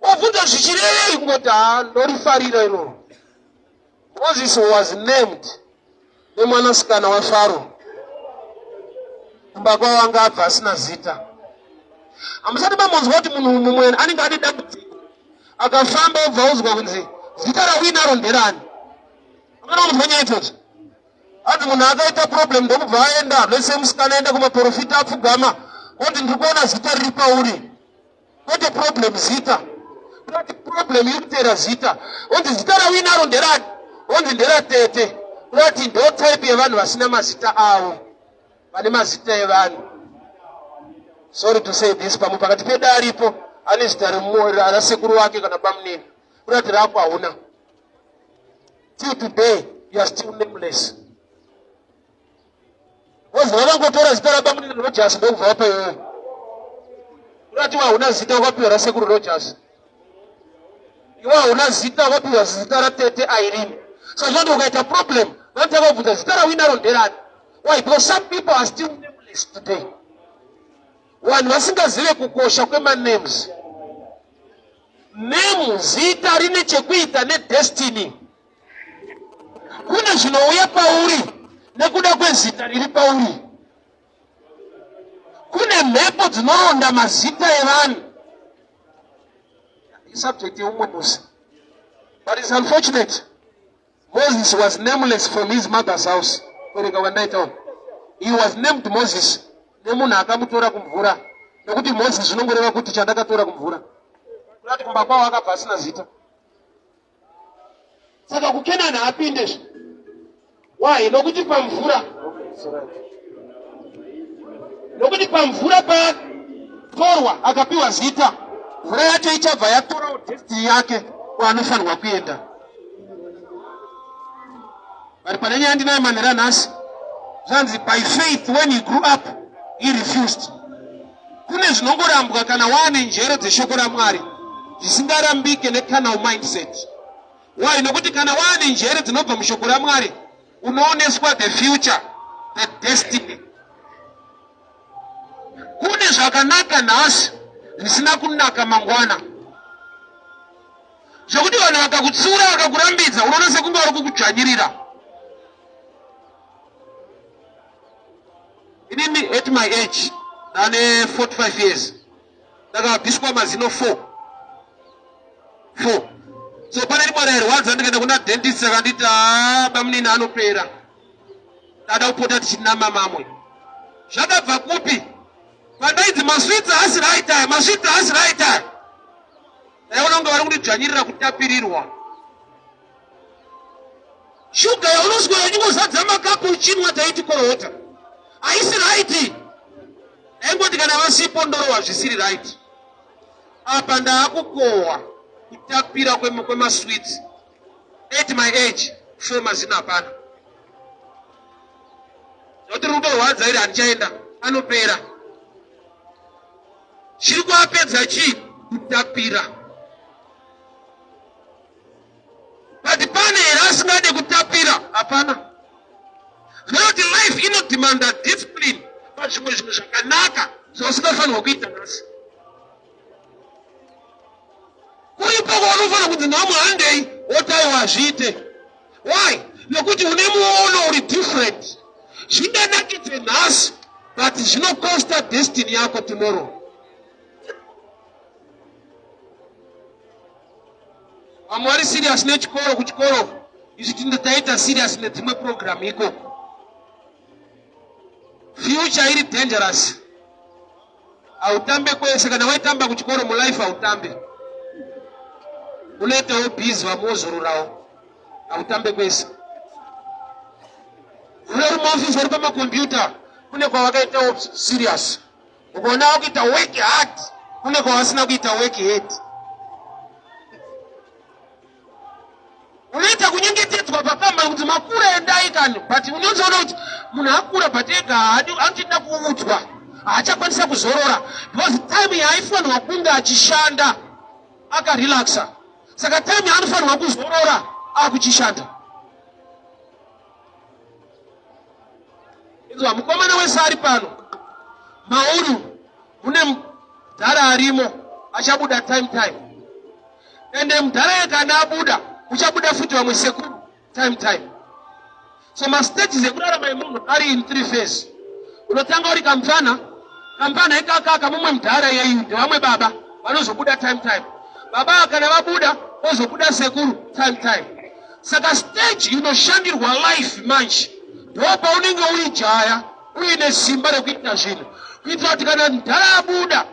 Wabvunza zvichirevei kungoti ha ndorifarira iroro. Moses was named nemwanasikana waFaro. Kumba kwavo anga abva asina zita. Hamusati mamonzwa kuti munhu mumwe anenge ane dambudziko akafamba obva audzwa kunzi zita rauinaro nderani? Hamuna kunzwa nyaya idzodzo? Hanzi munhu akaita problem ndokubva aenda, let's say musikana aenda kumaporofita apfugama oti ndiri kuona zita riri pauri. Kwete problem zita. Ndati problem iri kuteera zita. Onzi zita rauinaro nderani? Onzi nderatete. Ndati ndo type yevanhu vasina mazita avo. Vane mazita evanhu. Sorry to say this, pamwe pakati pedu aripo ane zita rasekuru wake kana bamunini. Kurati rako hauna. Till today. You are still nameless. Vozi vakangotora zita rabamunini Rogers ndokubva vapa iwewe. Urati hauna zita wakapiwa rasekuru Rogers. Iwe hauna zita wakapiwa zita ratete Irene. So zvoti ukaita problem vanotanga kubvunza zita rauinaro nderani. Why? Because some people are still nameless today. Vanhu vasingazive kukosha kwemanames. Name zita rine chekuita nedestiny. Kune zvinouya pauri nekuda kwezita riri pauri. Kune mhepo dzinoronda mazita evanhu. Isubject yeumwe musi. But it's unfortunate. Moses was nameless from his mother's house. Kuverenga kwandaitawo. He was named Moses nemunhu akamutora kumvura. Nekuti Moses zvinongoreva kuti chandakatora kumvura. Kurati kumba kwavo akabva asina zita. Saka kuKenani haapinde zve. Why? Nokuti pamvura. Nokuti pamvura patorwa akapiwa zita, mvura yacho ichabva yatorawo destiny yake kwaanofanirwa kuenda. But pane nyaya ndinayo manhero anhasi, zvanzi by faith when he grew up he refused. Kune zvinongorambwa kana waane njere dzeshoko raMwari zvisingarambike necarnal mindset. Why? Nokuti kana waane njere dzinobva mushoko raMwari unooneswa the future, the destiny. Kune zvakanaka nhasi zvisina kunaka mangwana, zvekuti vanhu vakakutsiura vakakurambidza unoona sekunge vari kukudzvanyirira. Inini at my age ndane 45 years ndakabviswa mazino 4 4. So pane rimwe rairwadza, ndikaenda kuna dentist akanditi haa bamunini anopera, ndada kupota tichinama mamwe. Zvakabva kupi? Pandaidzi maswitsi haasi right aya, maswitsi haasi right aya. Ndaiona kunge vari kundidzvanyirira kutapirirwa. Shuga yaunoswera uchingozadza makapu uchinwa taiti korota haisi right. Ndaingoti kana vasipo ndorohwa zvisiri right. Apa ndaakukohwa kutapira kwemasweets at my age, 4 mazino hapana. Zvoti rutorwadza iri handichaenda, anopera. Chiri kuapedza chii? Kutapira. But pane here asingade kutapira? Hapana. Zvinoti life inodemanda discipline pazvimwe zvinhu zvakanaka zvausingafanirwa kuita nhasi. Kuripo kwaunofanira kunzi nhamo handei, wotaiwa hazviite. Why? Nekuti une muono uri different. Zvinganakidze nhasi but zvinokosta destiny yako tomorrow. Vamwe vari serious nechikoro, kuchikoro isu tinde taita serious nedzimwe program ikoko. Future iri dangerous. Hautambe kwese, kana waitamba kuchikoro mulife hautambe. Unoitawo busy, vamwe wozororawo. Hautambe kwese. Uri muofisi, uri pamakombiyuta, kune kwavakaitawo serious. Ukaona wakuita work hard, kune kwavasina kuita work hard. Unoita kunyengetedzwa pakamba kuti makura endai kani, but unozoona kuti munhu akura but ega haadi, anotoda kuudzwa, haachakwanisa kuzorora because time yaaifanirwa kunge achishanda akarelaxa, saka time yaanofanirwa kuzorora akuchishanda. Inzwa, mukomana wese ari pano, mauri mune mudhara arimo achabuda time time, ende mudhara ye kana abuda uchabuda futi vamwe sekuru time time. So mastages ekurarama emunhu ari in 3 phase. Unotanga uri kamfana, kamfana ikakaka mumwe mudhara yeyu ndevamwe baba vanozobuda time time. Baba kana vabuda ozobuda sekuru time time. Saka stage inoshandirwa life manje ndo paunenge uri jaya uine simba rekuita zvinhu, kuitira kuti kana mudhara abuda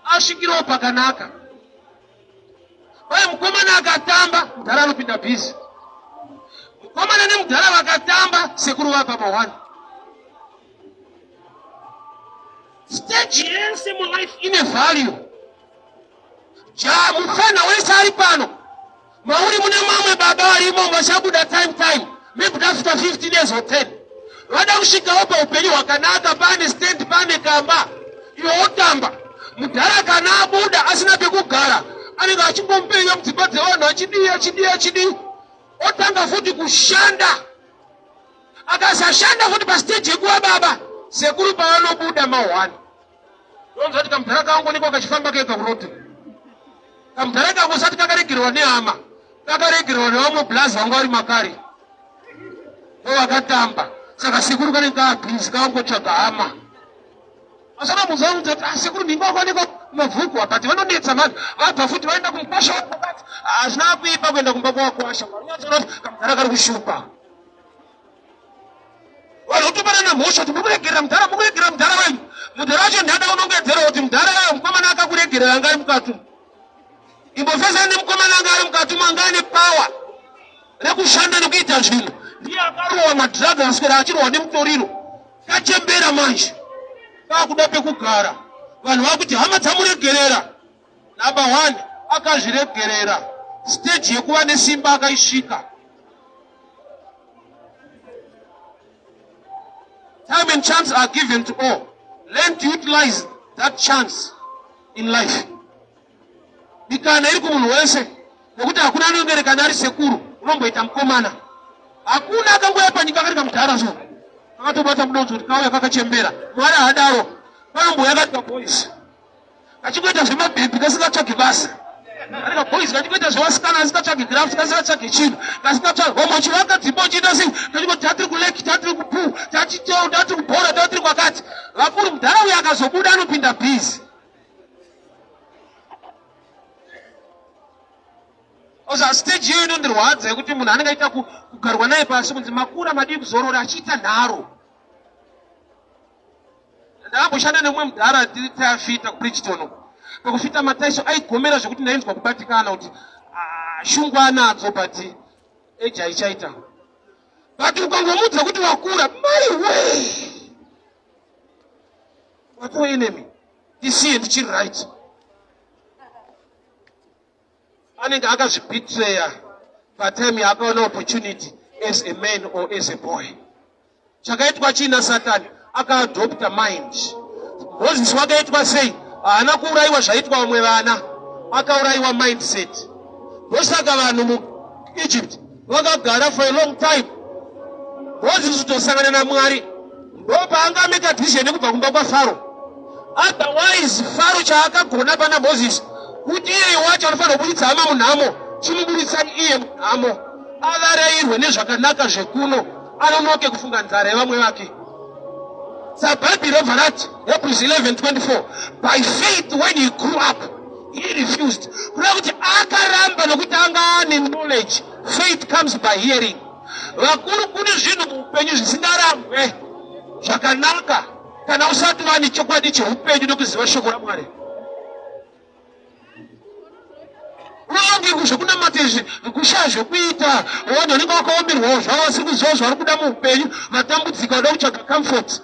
asvikirewo pakanaka. Uye mukomana akatamba, mudhara anopinda busy. Mukomana nemudhara vakatamba, sekuru vapa ma1. Stage yese mulife ine value. Ja mufana wese ari pano, mauri mune mamwe baba varimo vachabuda time time. Maybe after 15 years or 10 vada kusvikawo paupenyu hwakanaka, pane stand, pane kamba, iwe wotamba. Mudhara kana abuda asina pekugara, anenge achingomupenya mudzimba dzevanhu, achidii, achidii, achidii, otanga futi kushanda. Akasashanda futi pastage yekuva baba, sekuru pavanobuda ma1 ndonzwa kuti kamudhara kaangonekwa kachifamba kega kuroad. Kamudhara kangu usati kakaregerwa nehama, kakaregerwa nevamwe blazi vanga vari makare, ndovakatamba. Saka sekuru kanenge kaabhizi, kaangotsvaga hama. Asana mubvunza kuti, "Ah, sekuru, ndinge wakaonekwa kumabvuku." But vanonetsa mani, vabva futi vaenda kumukwasha wakati hazvina kuipa kuenda kumba kwawakwasha. Unyatsona kuti kamudhara kari kushupa. Vanhu votopanana mhosva kuti mukuregerera mudhara, mukuregerera mudhara wenyu. Mudhara wacho ndada unongedzera kuti mudhara wayo mukomana akakuregerera anga ari mukati. Imbofesana nemukomana anga ari mukati umo, anga ane power rekushanda nekuita zvinhu. Ndiye akarohwa madrugs, aswera achirohwa nemutoriro. Kachembera manje, kakuda pekugara. Vanhu vakuti hama dzamuregerera. Number one, akazviregerera. Stage yekuva nesimba akaisvika. Time and chance are given to all. Learn to utilize that chance in life. Mikana iri kumunhu wese, nekuti hakuna anongerekana ari sekuru unomboita mukomana. Hakuna akangouya panyika kari kamudhara, so kakatobata mudonzo kuti kauya kakachembera. Mwari haadaro. Panombouya kati kaboys kachingoita zvemabhebhi, kasingatsvagi basa, kari kaboys kachingoita zvevasikana, kasingatsvagi graft, kasingatsvagi chinhu, kasingatsvagi vamwe vachivaka dzimba, uchiita sei, kachingoti tatiri kulake, tatiri kupool, tachiteo, tatiri kubhora, tatiri kwakati. Vakuru, mudhara uyo akazobuda anopinda busy. Oza stage iyoyo inondirwadza, yekuti munhu anenge aita kugarwa naye pasi kunzi makura, madii kuzorora, achiita nharo. Ndakamboshanda nemumwe mudhara tiri tayafita kuBridgeton uko. Pakufita mataiso aigomera zvekuti ndainzwa kubatikana kuti, ah, shungu anadzo, but age haichaita. But ukangomudza kuti wakura, mai we, wato enemy, ndisiye ndichiri right. Anenge akazvibetreya patime yaakaona opportunity as a man or as a boy. Chakaitwa chiina Satani akaadopta mind. Mozisi wakaitwa sei? Haana kuurayiwa zvaitwa vamwe vana, akaurayiwa mindset. Ndosaka vanhu muEgypt vakagara for a long time. Mozisi kutosangana naMwari ndopaangameka decision yekubva kumba kwaFaro. Otherwise Faro chaakagona pana Mozisi kuti iyeye wacho anofanira kubuditsa hama munhamo, chimuburitsai iye munhamo, avarayirwe nezvakanaka zvekuno, anonoke kufunga nzara yevamwe vake. Sabhaibheri robva rati, Hebrews 11:24, "By faith when he grew up he refused." Kureva kuti akaramba nokuti anga ane knowledge. Faith comes by hearing. Vakuru, kune zvinhu muupenyu zvisingarambwe zvakanaka kana usati wane chokwadi cheupenyu nekuziva shoko raMwari. Unoonge zvekunamata izvi kushaya zvekuita. Vanhu vanenge vakaomerwawo zvavo, vasiri kuziva zvavari kuda muupenyu, vatambudzika, vada kutsvaga comfort.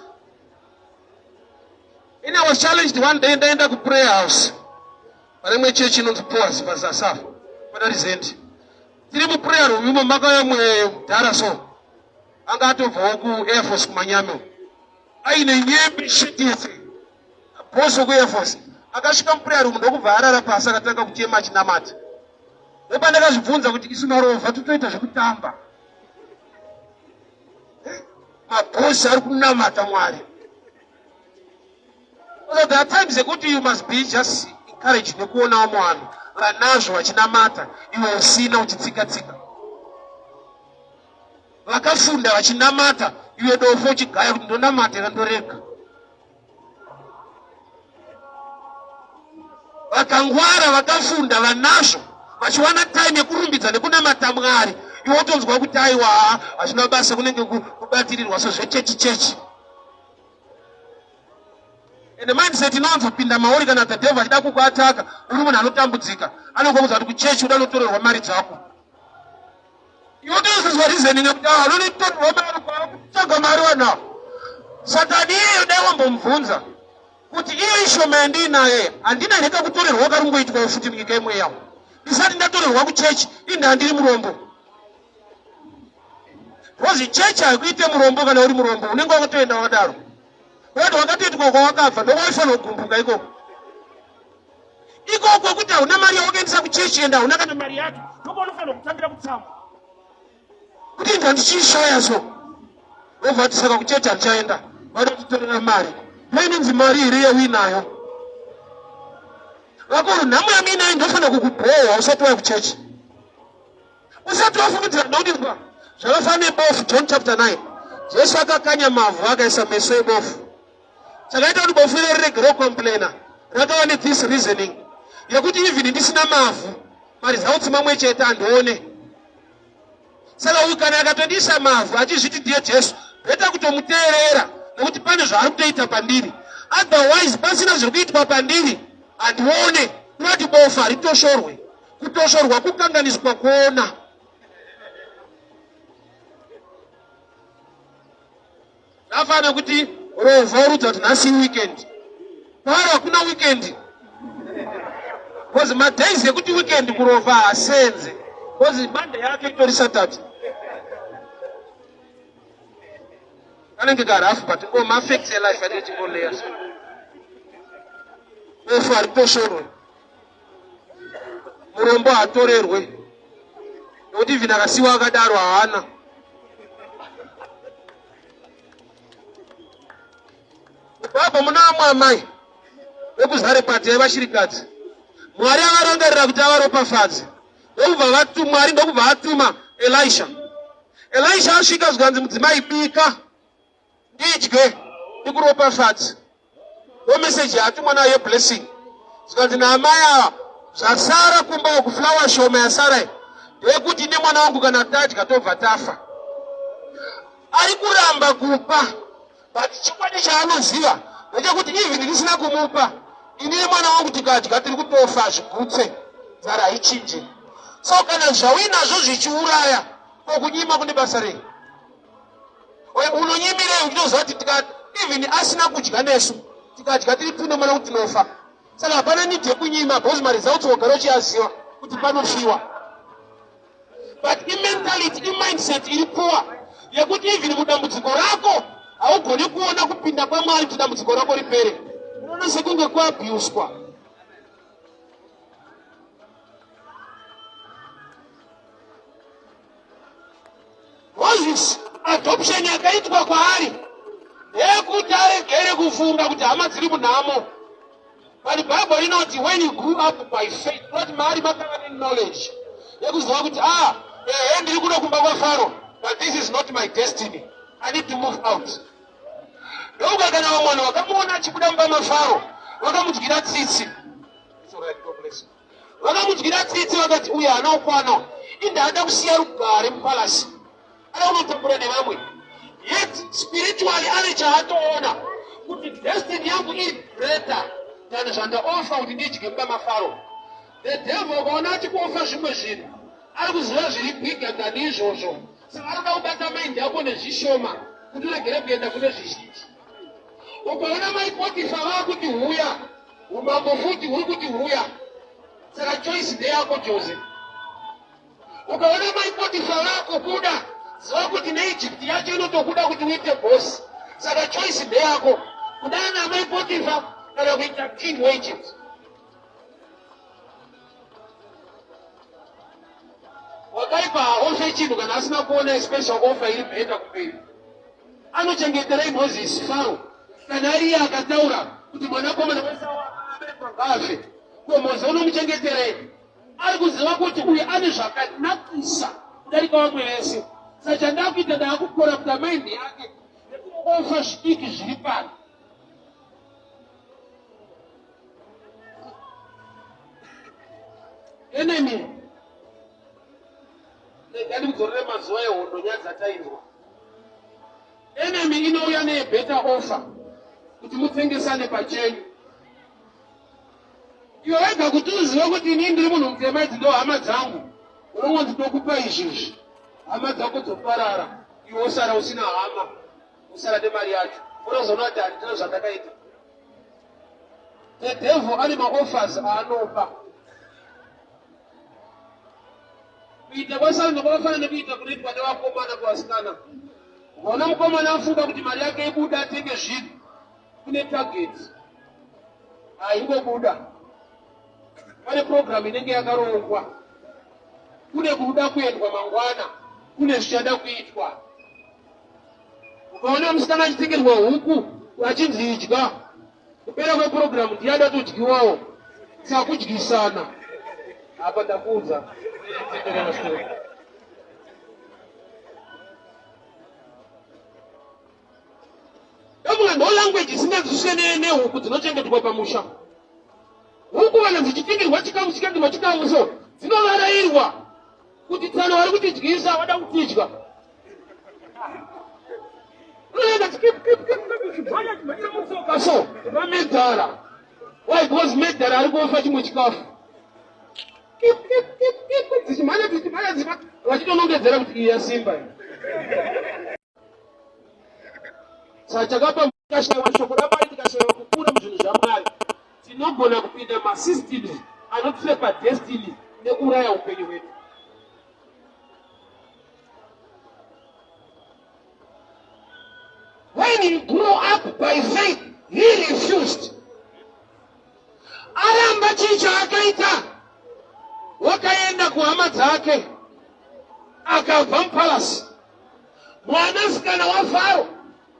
In I was challenged one day, ndaenda kuprayer house pane imwe chechi inonzi Poas paZasafa panaRizendi. Tiri muprayer room imo, makauya mwe mudhara, so anga atobvawo kuAir Force kuManyame, aine nyembe shiti yese, boss wekuAir Force. Akasvika muprayer room ndokubva arara pasi, akatanga kuchema achinamata. Ndopandakazvibvunza kuti isu marovha totoita zvekutamba, mabhosi ari kunamata Mwari. So there are times ekuti you must be just encouraged nekuona vamwe vanhu vanazvo vachinamata, iwe usina, uchitsika tsika, vakafunda vachinamata, iwe dofo uchigaya kuti ndonamata era ndorega, vakangwara, vakafunda, vanazvo, vachiwana time yekurumbidza nekunamata Mwari, iwe wotonzwa kuti aiwa, hazvina basa, kunenge kubatirirwa so zvechechi chechi. Ende mindset inowanzopinda mauri kana the devil achida kukuataka, uri munhu anotambudzika, anokuudza kuti kuchechi uda notorerwa mari dzako. Iwe tozozwa reasoning yekuti ah, anonitorerwa mari, kutsvaga mari vanhu ava. Satani iyeyo dai wambomubvunza kuti iyo ishoma yandiinayo handina here kakutorerwa karingoitwawo futi munyika imwe yavo? Ndisati ndatorerwa kuchechi, indi handiri murombo. Because chechi haikuite murombo kana uri murombo, unenge wakatoenda wakadaro. Kwete wakatoitwa kwawakabva ndokwaifanira kugumbuka ikoko. Ikoko kuti hauna mari yawakaendesa kuchechi ende hauna kana mari yacho, ndokwaunofanira kutangira kutsamwa. Kuti ndandichiishaya so. Vobva vati saka kuchechi handichaenda. Vada kutitorera mari. Ndoinonzi mari here yauinayo? Vakuru nhamo yamuinayo ndofanira kukubhowa usati waya kuchechi. Usati wafungidzira ndokuti zvakafanana nebofu John chapter 9. Jesu akakanya mavhu akaisa meso ebofu. Chakaita kuti bofu iro rirege rokomplaina rakava nethis reasoning yekuti even ndisina mavhu maresults mamwe chete andione. Saka uyu kana akatondisa mavhu achizviti ndiye Jesu, beta kutomuteerera nekuti pane zvaari kutoita pandiri. Otherwise pasina zviri kuitwa pandiri handione. Kunoti bofu haritoshorwe. Kutoshorwa kukanganiswa kuona. Zvafana kuti rovha urudza kuti nhasi weekend. Kwaari hakuna weekend. Because madays ekuti weekend kurovha hasenze. Because Monday yake itori Saturday. Kanenge karafu but ngo mafacts elife ati chingoleya. Bofu haritoshorwe. Murombo hatorerwe. Nokuti even akasiwa akadaro haana. Baba muna amwe amai vekuzarepati yaiva shirikadzi. Mwari avarangarira kuti avaropafadze. Ndokubva vatu Mwari ndokubva atuma Elisha. Elisha asvika zvikanzi mudzimai bika ndidye ndikuropafadze. Ndo message yaatumwa nayo yeblessing. Zvikanzi naamai ava zvasara kumba uku flower shoma yasara iyi ndeyekuti nemwana wangu kana tadya tobva tafa. Ari kuramba kupa but chokwadi chaanoziva ndechekuti even ndisina kumupa ini nemwana wangu tikadya tiri kutofa zvigutse nzara haichinje. So kana zvauinazvo zvichiuraya ko kunyima kune basa rei? Unonyimirei uchitoziva kuti tika even asina kudya nesu tikadya tiri tune mwana kuti tinofa. Saka hapana need yekunyima because maresults wagara uchiaziva kuti panofiwa. But imentality, imindset iri poor yekuti even mudambudziko rako haugoni kuona kupinda kwaMwari kuti dambudziko rako ripere. Unoona sekunge kuabuswa. Moses adoption yakaitwa kwaari ndeyekuti aregere kufunga kuti hama dziri munhamo. But Bible rinoti when you grew up by faith, not maari makava neknowledge yekuziva kuti ah, ehe ndiri kuno kumba kwaFaro, but this is not my destiny. I need to move out. Ndokuka kana vamwe vanhu vakamuona achibuda mumba maFaro vakamudyira tsitsi. It's all right, God bless you. Vakamudyira tsitsi vakati uyu haana kukwana, inda ada kusiya rugare mupalasi, ada kunotambura nevamwe. Yet spiritually ane chaatoona kuti destiny yangu iri greater than zvandaofa kuti ndidye mumba maFaro. The devil ukaona achikuofa zvimwe zvinhu ari kuziva zviri bigger than izvozvo, saka anoda kubata mind yako nezvishoma kuti uregere kuenda kune zvizhinji. Ukaona mai Potifa vakuti huya, umambo futi huri kuti huya, saka choice ndeyako Jose. Ukaona mai Potifa vakukuda, ziva kuti neEgypt yacho inotokuda kuti uite boss, saka choice ndeyako, kudana namai Potifa kana kuita king weEgypt. Wakaipa haofe chinhu kana asina kuona special offer iri better kumberi. Anochengeterei Moses Faro kana ari iye akataura kuti mwanakomana wese aberekwa ngaafe? Ko Mose unomuchengeterei? Ari kuziva kuti uyu ane zvakanakisa kudarika vamwe vese. Saka chandakuita ndaakukorapta mind yake nekumuofa zvidiki zviri pano. Enemy, rega ndikudzorere mazuva ehondo nyaya dzatainzwa. Enemy inouya nebetter offer kuti mutengesane pachenyu. Iwe wega kuti uzive kuti ini ndiri munhu mutema, idzi ndo hama dzangu, unongonzi tokupa izvizvi, hama dzako dzoparara, iwe wosara usina hama, wosara nemari yacho, unozoona kuti handina zvandakaita. The devil ane maoffers aanopa. Kuita kwaSaroma kwakafanana nekuita kunoitwa nevakomana kuvasikana. Ukaona mukomana afunga kuti mari yake ibuda atenge zvinhu, kune target, haingobuda. Pane program inenge yakarongwa, kune kuda kuendwa mangwana, kune zvichada kuitwa. Ukaona musikana achitengerwa huku achinzi idya, kupera kwepurogiramu ndiye ada todyiwawo, sakudyisana. Apa ndakuudza. Ndofunga ndo language isinganzwiswe nehuku dzinochengetwa pamusha. Huku kana dzichitengerwa chikamu chitengerwa chikamu so dzinovarairwa kuti tsano vari kutidyisa vada kutidya. Unoenda chikipkipkipmutsoka so vamedhara. Why? Because medhara ari kuofa chimwe chikafu. Kip kip kip kip dzichimhanya dzichimhanya dzichimhanya vachitonongedzera kuti iyi yasimba iyi. Saka chakapa tikashaiwa shoko raMwari, tikashaiwa kukura muzvinhu zvaMwari, tinogona kupinda masystems anotrepa destiny nekuuraya upenyu hwedu. When he grew up by faith, he refused. Aramba chii chaakaita? Wakaenda kuhama dzake, akabva mupalasi. Mwanasikana waFaro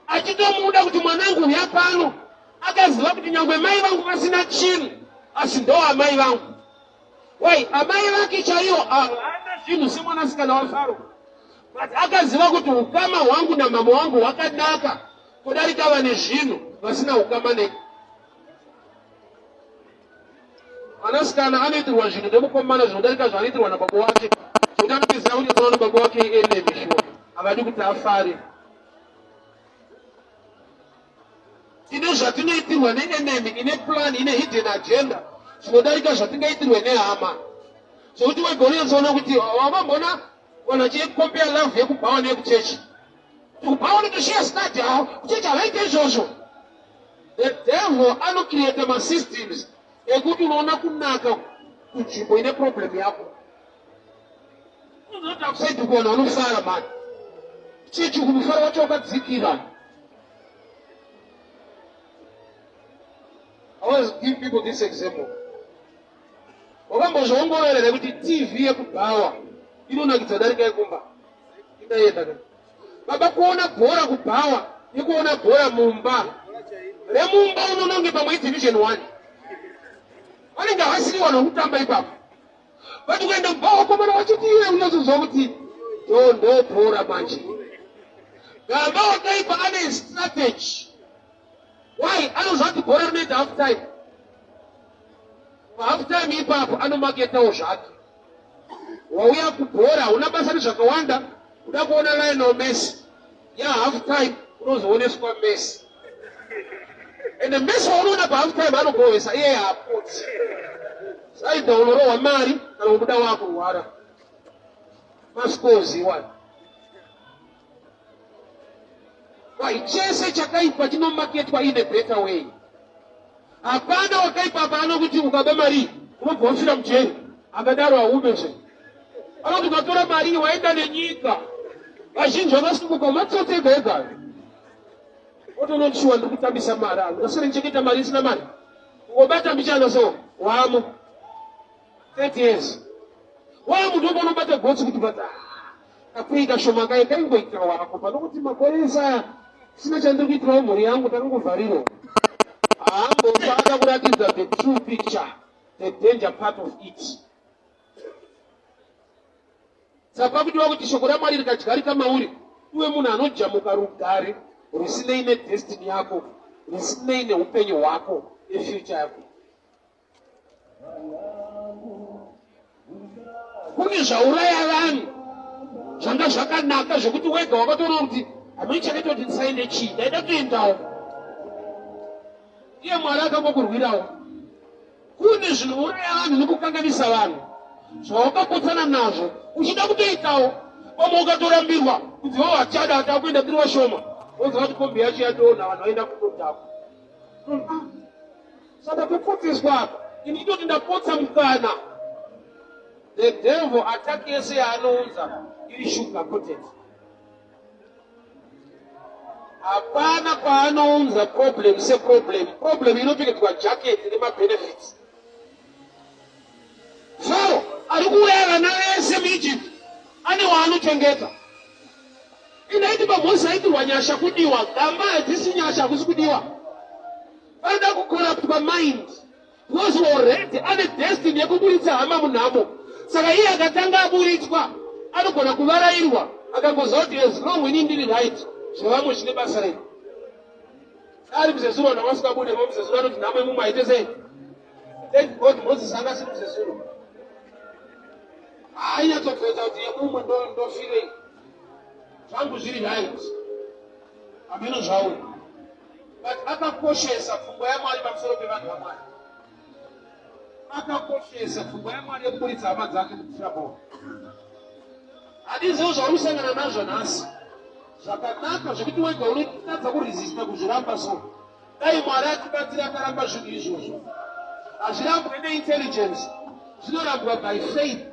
achitomuda kuti mwanangu uya pano, akaziva kuti nyangwe mai vangu vasina chinhu, asi ndo amai vangu. Wai amai vake chaivo havana zvinhu semwanasikana waFaro, but akaziva kuti ukama hwangu namama wangu hwakanaka kudarika vane zvinhu vasina ukama ne mwanasikana anoitirwa zvinhu nemukomana zvinodarika zvaanoitirwa nababa wake, zvekuti anopedzisira kunetsana nababa wake enemy. Shuwa, havadi kuti afare. Tine zvatinoitirwa neenemy ine plan, ine hidden agenda, zvinodarika zvatingaitirwe nehama, zvekuti wega unonyatsoona kuti wavambona vanhu vachicompare love yekubhawa neyekuchechi. Kubhawa unotoshiya stadi havo, kuchechi havaite izvozvo. The devil anocreata masystems ekuti unoona kunaka kunzvimbo ine problem yako. Unozoti outside kuvanhu vanofara mani, chechi kumufaro wacho wakadzikira. I always give people this example. Wakambozviongorora here kuti TV yekubhawa inonakidza darika yekumba? Indaenda ka baba kuona bhora kubhawa nekuona bhora mumba. Remumba unononge pamwe idivision one, vanenge havasiri vanhu vekutamba ipapo, but kuenda kubhawa vakomana vachiti iwe unozonzwa kuti ndo ndo bhora manje. Gamba wakaipa ane strategy. Why? Anoziva kuti bhora rinoita half time. Pahalf time ipapo anomaketawo zvake. Wauya kubhora hauna basa nezvakawanda, uda kuona Lionel Messi. Ya half time unozooneswa Messi, ende Messi waunoona pahalf time anogohwesa, iye haapotsi. Saida unorohwa mari kana kubuda wakurwara mascores iwani. Why? Chese chakaipa chinomaketwa in a better way. Hapana wakaipa pano kuti ukaba mari unobva wafira mujeri. Akadaro haumezve. Anoti ukatora mari waenda nenyika, vazhinji vakasunguka matsotsi ega ega. Otonotishuwa ndiri kutambisa mari, ndasere ndichengeta mari isina mari, kungobata mbichana so wamo 30 years wa munhu unobata gotsi kuti bata kakuita kashoma kaye kaingoitira wako panokuti makore ese aya sina chandiri kuitirawo mhuri yangu, takangovharirwa. Haambofa akakuratidza the true picture, the danger part of it. Saka pakudiwa kuti shoko raMwari rikadyarika mauri, uve munhu anojamuka rugare rusinei nedestiny yako, rusinei neupenyu hwako nefuture yako. Kune zvauraya vanhu zvanga zvakanaka zvekuti wega wakatoona kuti hamai chakaita kuti ndisaende chii, ndaida kutoendawo, iye Mwari akangokurwirawo. Kune zvinouraya vanhu nekukanganisa vanhu zvawakapotsana nazvo uchida kutoitawo, pamwe ukatorambirwa kunzi vavo hatichada, hatakuenda, tiri vashoma, woziva kuti kombi yacho yadonha, vanhu vaenda kundodhakwa. Saka kupotseswa apa, ini ndoti ndapotsa mukana. The devil attack yese yaanounza iri sugar coated. Hapana paanounza problem seproblem. Problem inopfekedzwa jacket nemabenefits. Faro ari kuuraya vana vese muEgypt ane waanochengeta. Inaiti paMozisi aitirwa nyasha kudiwa, gamba hadzisi nyasha hakusi kudiwa. Vanoda kucorruptwa mind because already ane destiny yekuburitsa hama munhamo. Saka iye akatanga aburitswa anogona kuvarairwa akangoziva kuti as long ini ndiri right zvevamwe zvine basa rei. Ari muzezuru vanhu vasingabude muzezuru anoti nhamo yemumwe aite sei? Thank God Moses anga asiri muzezuru. Ainyatsopfedza kuti yemumwe ndofirei. Zvangu zviri right. Hameno zvawo. But akakoshesa pfungwa yaMwari pamusoro pevanhu vaMwari. Akakoshesa pfungwa yaMwari yekuburitsa hama dzake mutrouble. Handizivo zvauri kusangana nazvo nhasi. Zvakanaka zvekuti wega unotadza kuresista kuzviramba so. Dai Mwari atibatsira akaramba zvinhu izvozvo. Hazvirambwe neintelligence, zvinorambwa by faith.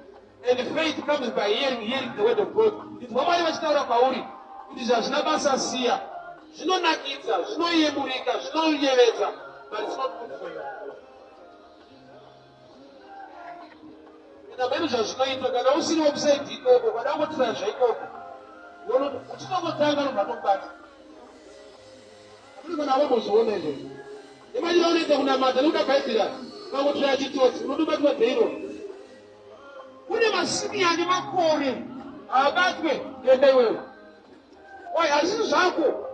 And faith comes by hearing, hearing the word of God. Inzwa Mwari vachitaura kwauri kuti zvazvina basa siya. Zvinonakidza, zvinoyemurika, zvinoyevedza, but it's not good for you. Enda mheno zvazvinoitwa kana usiri website ikoko, kana ungotira zvaikoko. Uchitongotanga nobva tokubata. Hakuna kana wambozviona izvozvo. Imagine unoita kunamata nekuda Bhaibheri apa. Ukangotiraya chitsotsi unotobatwa dheiro. Kune masiniya ane makore haabatwe enda iwewe. Why hazvisi zvako.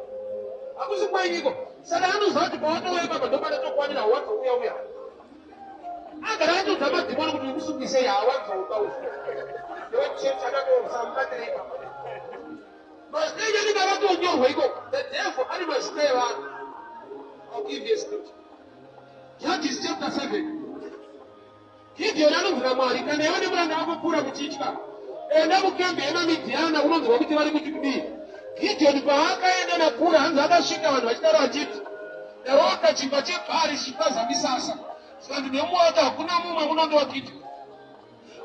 Hakusi kwenyiko. Saka anoziva kuti pawatouya ipapa ndopanatokwanira wadzouya uya. Agara atodza madhimoni kuti ukusungise haawanzouda uyu. Ndewechechi akatosamubatira ipapa. Mazita enyu anenge akatonyorwa ikoko. The devil ane mazita evanhu. I'll give you a scripture. Judges chapter 7. Gideon anonzi naMwari, kana iwe nemuranda wako Pura muchitya, enda mukembi yemaMidhiana unonzwa kuti vari kuti kudii. Gideon paakaenda naPura, hanzi akasvika vanhu vachitaura vachiti, Ndarota chingwa chebhari chichipaza misasa. Zvikanzi nemumwe wake, hakuna mumwe munondo waGideon.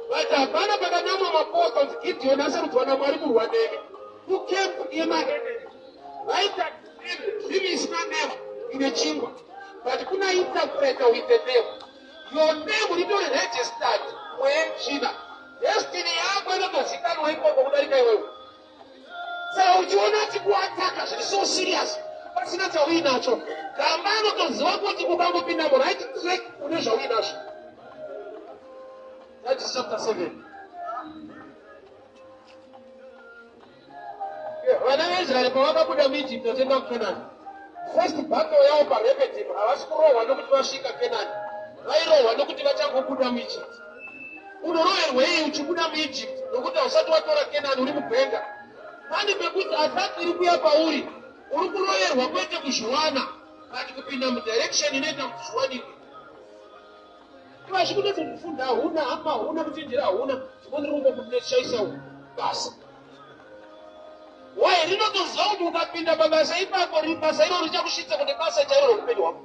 But hapana pakanamwa maposta kuti Gideon asarudzwa naMwari kurwa nemi. Kukempu yemaenemy. Vaita dream isina name ine chingwa. But kuna interpreter with the name. Your name ritori registered mweya Destiny yako inotozikanwa ikoko kudarika iwewe. Saka uchiona achikuataka zviri so serious pasina chauinacho, gamba anotoziva kuti ukangopinda muright track une zvauinazvo. Judges chapter 7. Vana veIsraeri pavakabuda muEgypt vachienda kuKenani, first battle yavo paRephidim havasi kurohwa nokuti vasvika Kenani, vairohwa nokuti vachangobuda muEgypt. Unoroverwei uchibuda muEgypt nokuti hausati watora Kenani uri mugwenga? Pane pekuti attack iri kuya pauri, uri kuroverwa kwete kuzviwana, but kupinda mudirection inoita kuti zviwanikwe. Ivazvikunetsa kufunda hauna, hama hauna, kuchenjera hauna, zvimwe ndiri kungokuneshaisa basa. Why rinotoziva kuti ukapinda pabasa ipapo basa iro richakusvitsa kune basa chairo reupenyu hwako.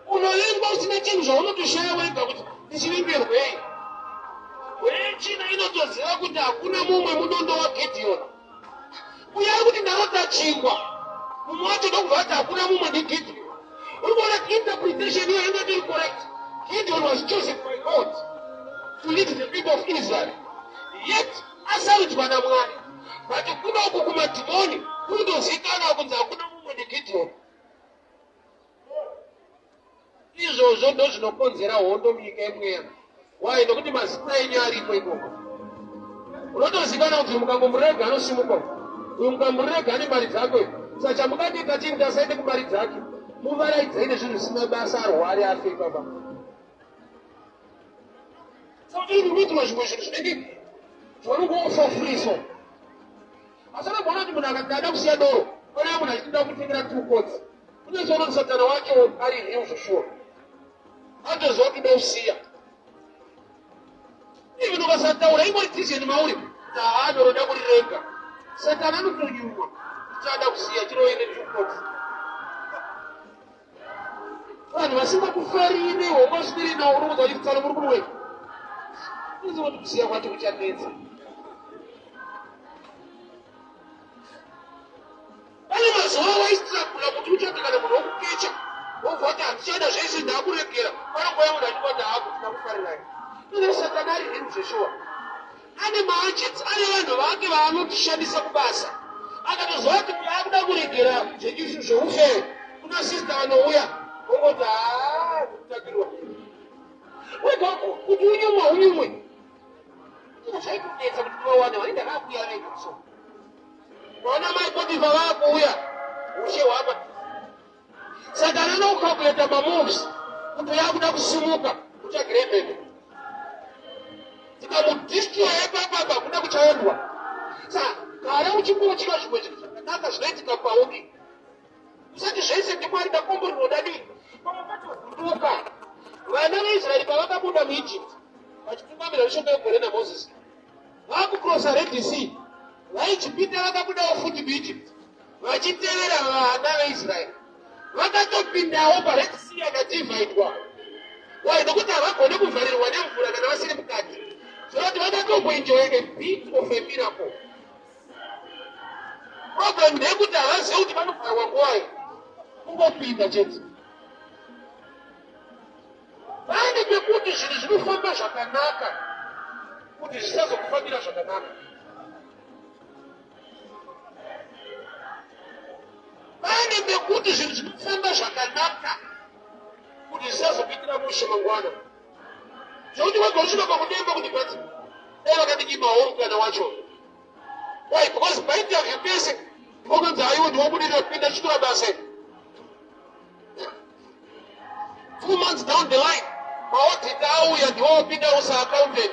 Unovengwa usina chinhu zvaunotoshaya wega kuti ndichivengerwei. Wechina inotoziva kuti hakuna mumwe munondo waGidheoni. Uye ari kuti ndarota chingwa. Mumwe wacho ndokubva ati hakuna mumwe ndiGidheoni. Uri kuona kuti interpretation iyo inenge iri correct. Gideon was chosen by God to lead the people of Israel. Yet asarudzwa naMwari. But kuno uku kumadhimoni kunotozikanwa kunzi hakuna mumwe ndiGideon. Izvozvo ndozvinokonzera hondo munyika yemweya. Why? Nokuti mazita enyu ariko ikoko. Unotozikanwa kuti mukangomurega anosimuka. Uyu mukamurega ane mari dzake. Saka chamukadii kachii kuti asaende kumari dzake. Muvaraidzei nezvinhu zvisina basa arware afe ipapa. Saka unoitwa zvimwe zvinhu zvinenge zvaunongofa free so. Asi unoona kuti munhu akati ada kusiya doro, ona munhu achitoda kutengera two coats. Unozoona kuti satana wacho ari real zveshuwa. Atoziva kuti uda kusiya. Even ukasataura ingori decision mauri kuti haa doro da kurirega. Satana anotonyumwa kuti ada kusiya chiro ine two coats. Vanhu vasingakufarire waungaswiri nawo unokuudza vachiti tsano muri kunwei. Unoziva kuti kusiya kwacho kuchanetsa. Pane mazuva waistragula kuti uchati kana munhu wokukecha wobva wati handichada zvese ndakuregera. Panongouya munhu achibata hako tinakufarirani. Ine satani ari hinu zveshuwa. Ane maagents, ane vanhu vake vaanotishandisa kubasa. Akatoziva kuti uyu akuda kuregera zveishu zveufeve, kuna sister vanouya vongoti haa ndikutakirwa. Wega kuti unyumwe unyumwe. Zvaitonetsa kuti tivawane vanenge ndakakuya vega so. Vaona mai Potifa vakuuya ushe hwapa. Saka anonokalkuleta mamoves kuti yakuda kusimuka kutsvagirei mhene. Tikamudestroya ipapapa kuda kuchaendwa. Saka gara uchingochika zvimwe zvinhu zvakanaka zvinoitika kwauri. Usati zvese ndiMwari ndakomborerwa ndadii. Pamwe pacho vhunduka. Vana veIsraeri pavakabuda muEgypt vachitungamirwa neshoko yegore naMoses vakucrossa Red Sea, vaIjipita vakabudawo futi muEgypt vachitevera vana veIsraeri vakatopindawo paRed Sea yakadivhaidwa. Why? Nokuti havagone kuvharirwa nemvura kana vasiri mukati. Zvorati vakatomboenjoya a bit of a miracle. Problem ndeyekuti havazive kuti vanovharwa nguvai, kungopinda chete. Pane pekuti zvinhu zvinofamba zvakanaka kuti zvisazokufambira zvakanaka. Pane pekuti zvinhu zvinofamba zvakanaka kuti zvisazokuitira mushe mangwana. Zvekuti wega usvika pakudemba kuti but dai vakandinyimawo mukana wacho. Why? Because painterview pese ndikokanzi aiwo ndiwabudirira kupinda chitora basa. 2 months down the line maodita auya ndiwo wapinda usa accountant,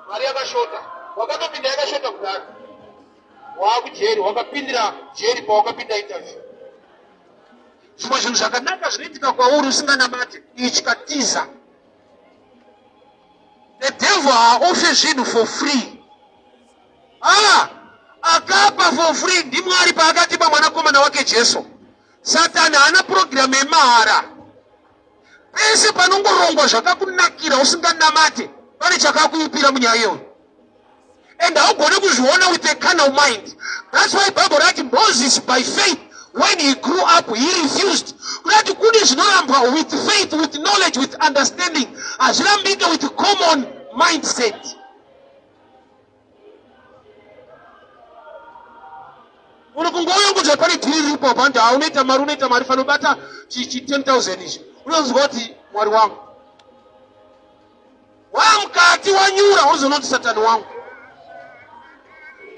mari yakashota, wakatopinda yakashota kudhara, waakujeri, wakapindira jeri pawakapinda interview. Zvimwe zvinhu zvakanaka zvinoitika kwauri usinganamate ichikatiza. The devil haaofe zvinhu for free. Ah, akapa for free ndiMwari paakatipa mwanakomana wake Jesu. Satani haana purogiramu yemahara. Pese panongorongwa zvakakunakira usinganamate, pane chakakuipira munyaya iyoyo, and haugone kuzviona with a carnal mind. That's why Bible rati Moses by faith when he grew up he refused. Kurati kune zvinorambwa with faith, with knowledge, with understanding, hazvirambike with common mindset. Uri kungouya kunzwa pane dhiri riripo apa, nda unoita mari, unoita mari, fanobata chi 10,000 ichi, unonzwa kuti Mwari wangu wamukati wanyura, uzonoti Satani wangu.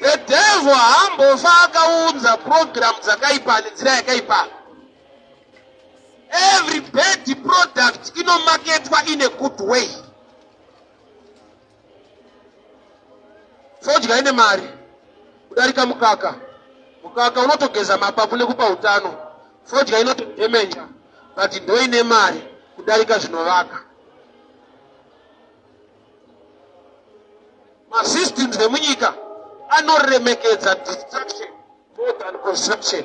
The devil haambofa akaunza program dzakaipa nenzira yakaipa. Every bad product inomaketwa in a good way. Fodya ine mari kudarika mukaka. Mukaka unotogeza mapapu nekupa utano. Fodya inotodhemenja, but ndoine mari kudarika zvinovaka. Masystems emunyika anoremekedza destruction more than construction.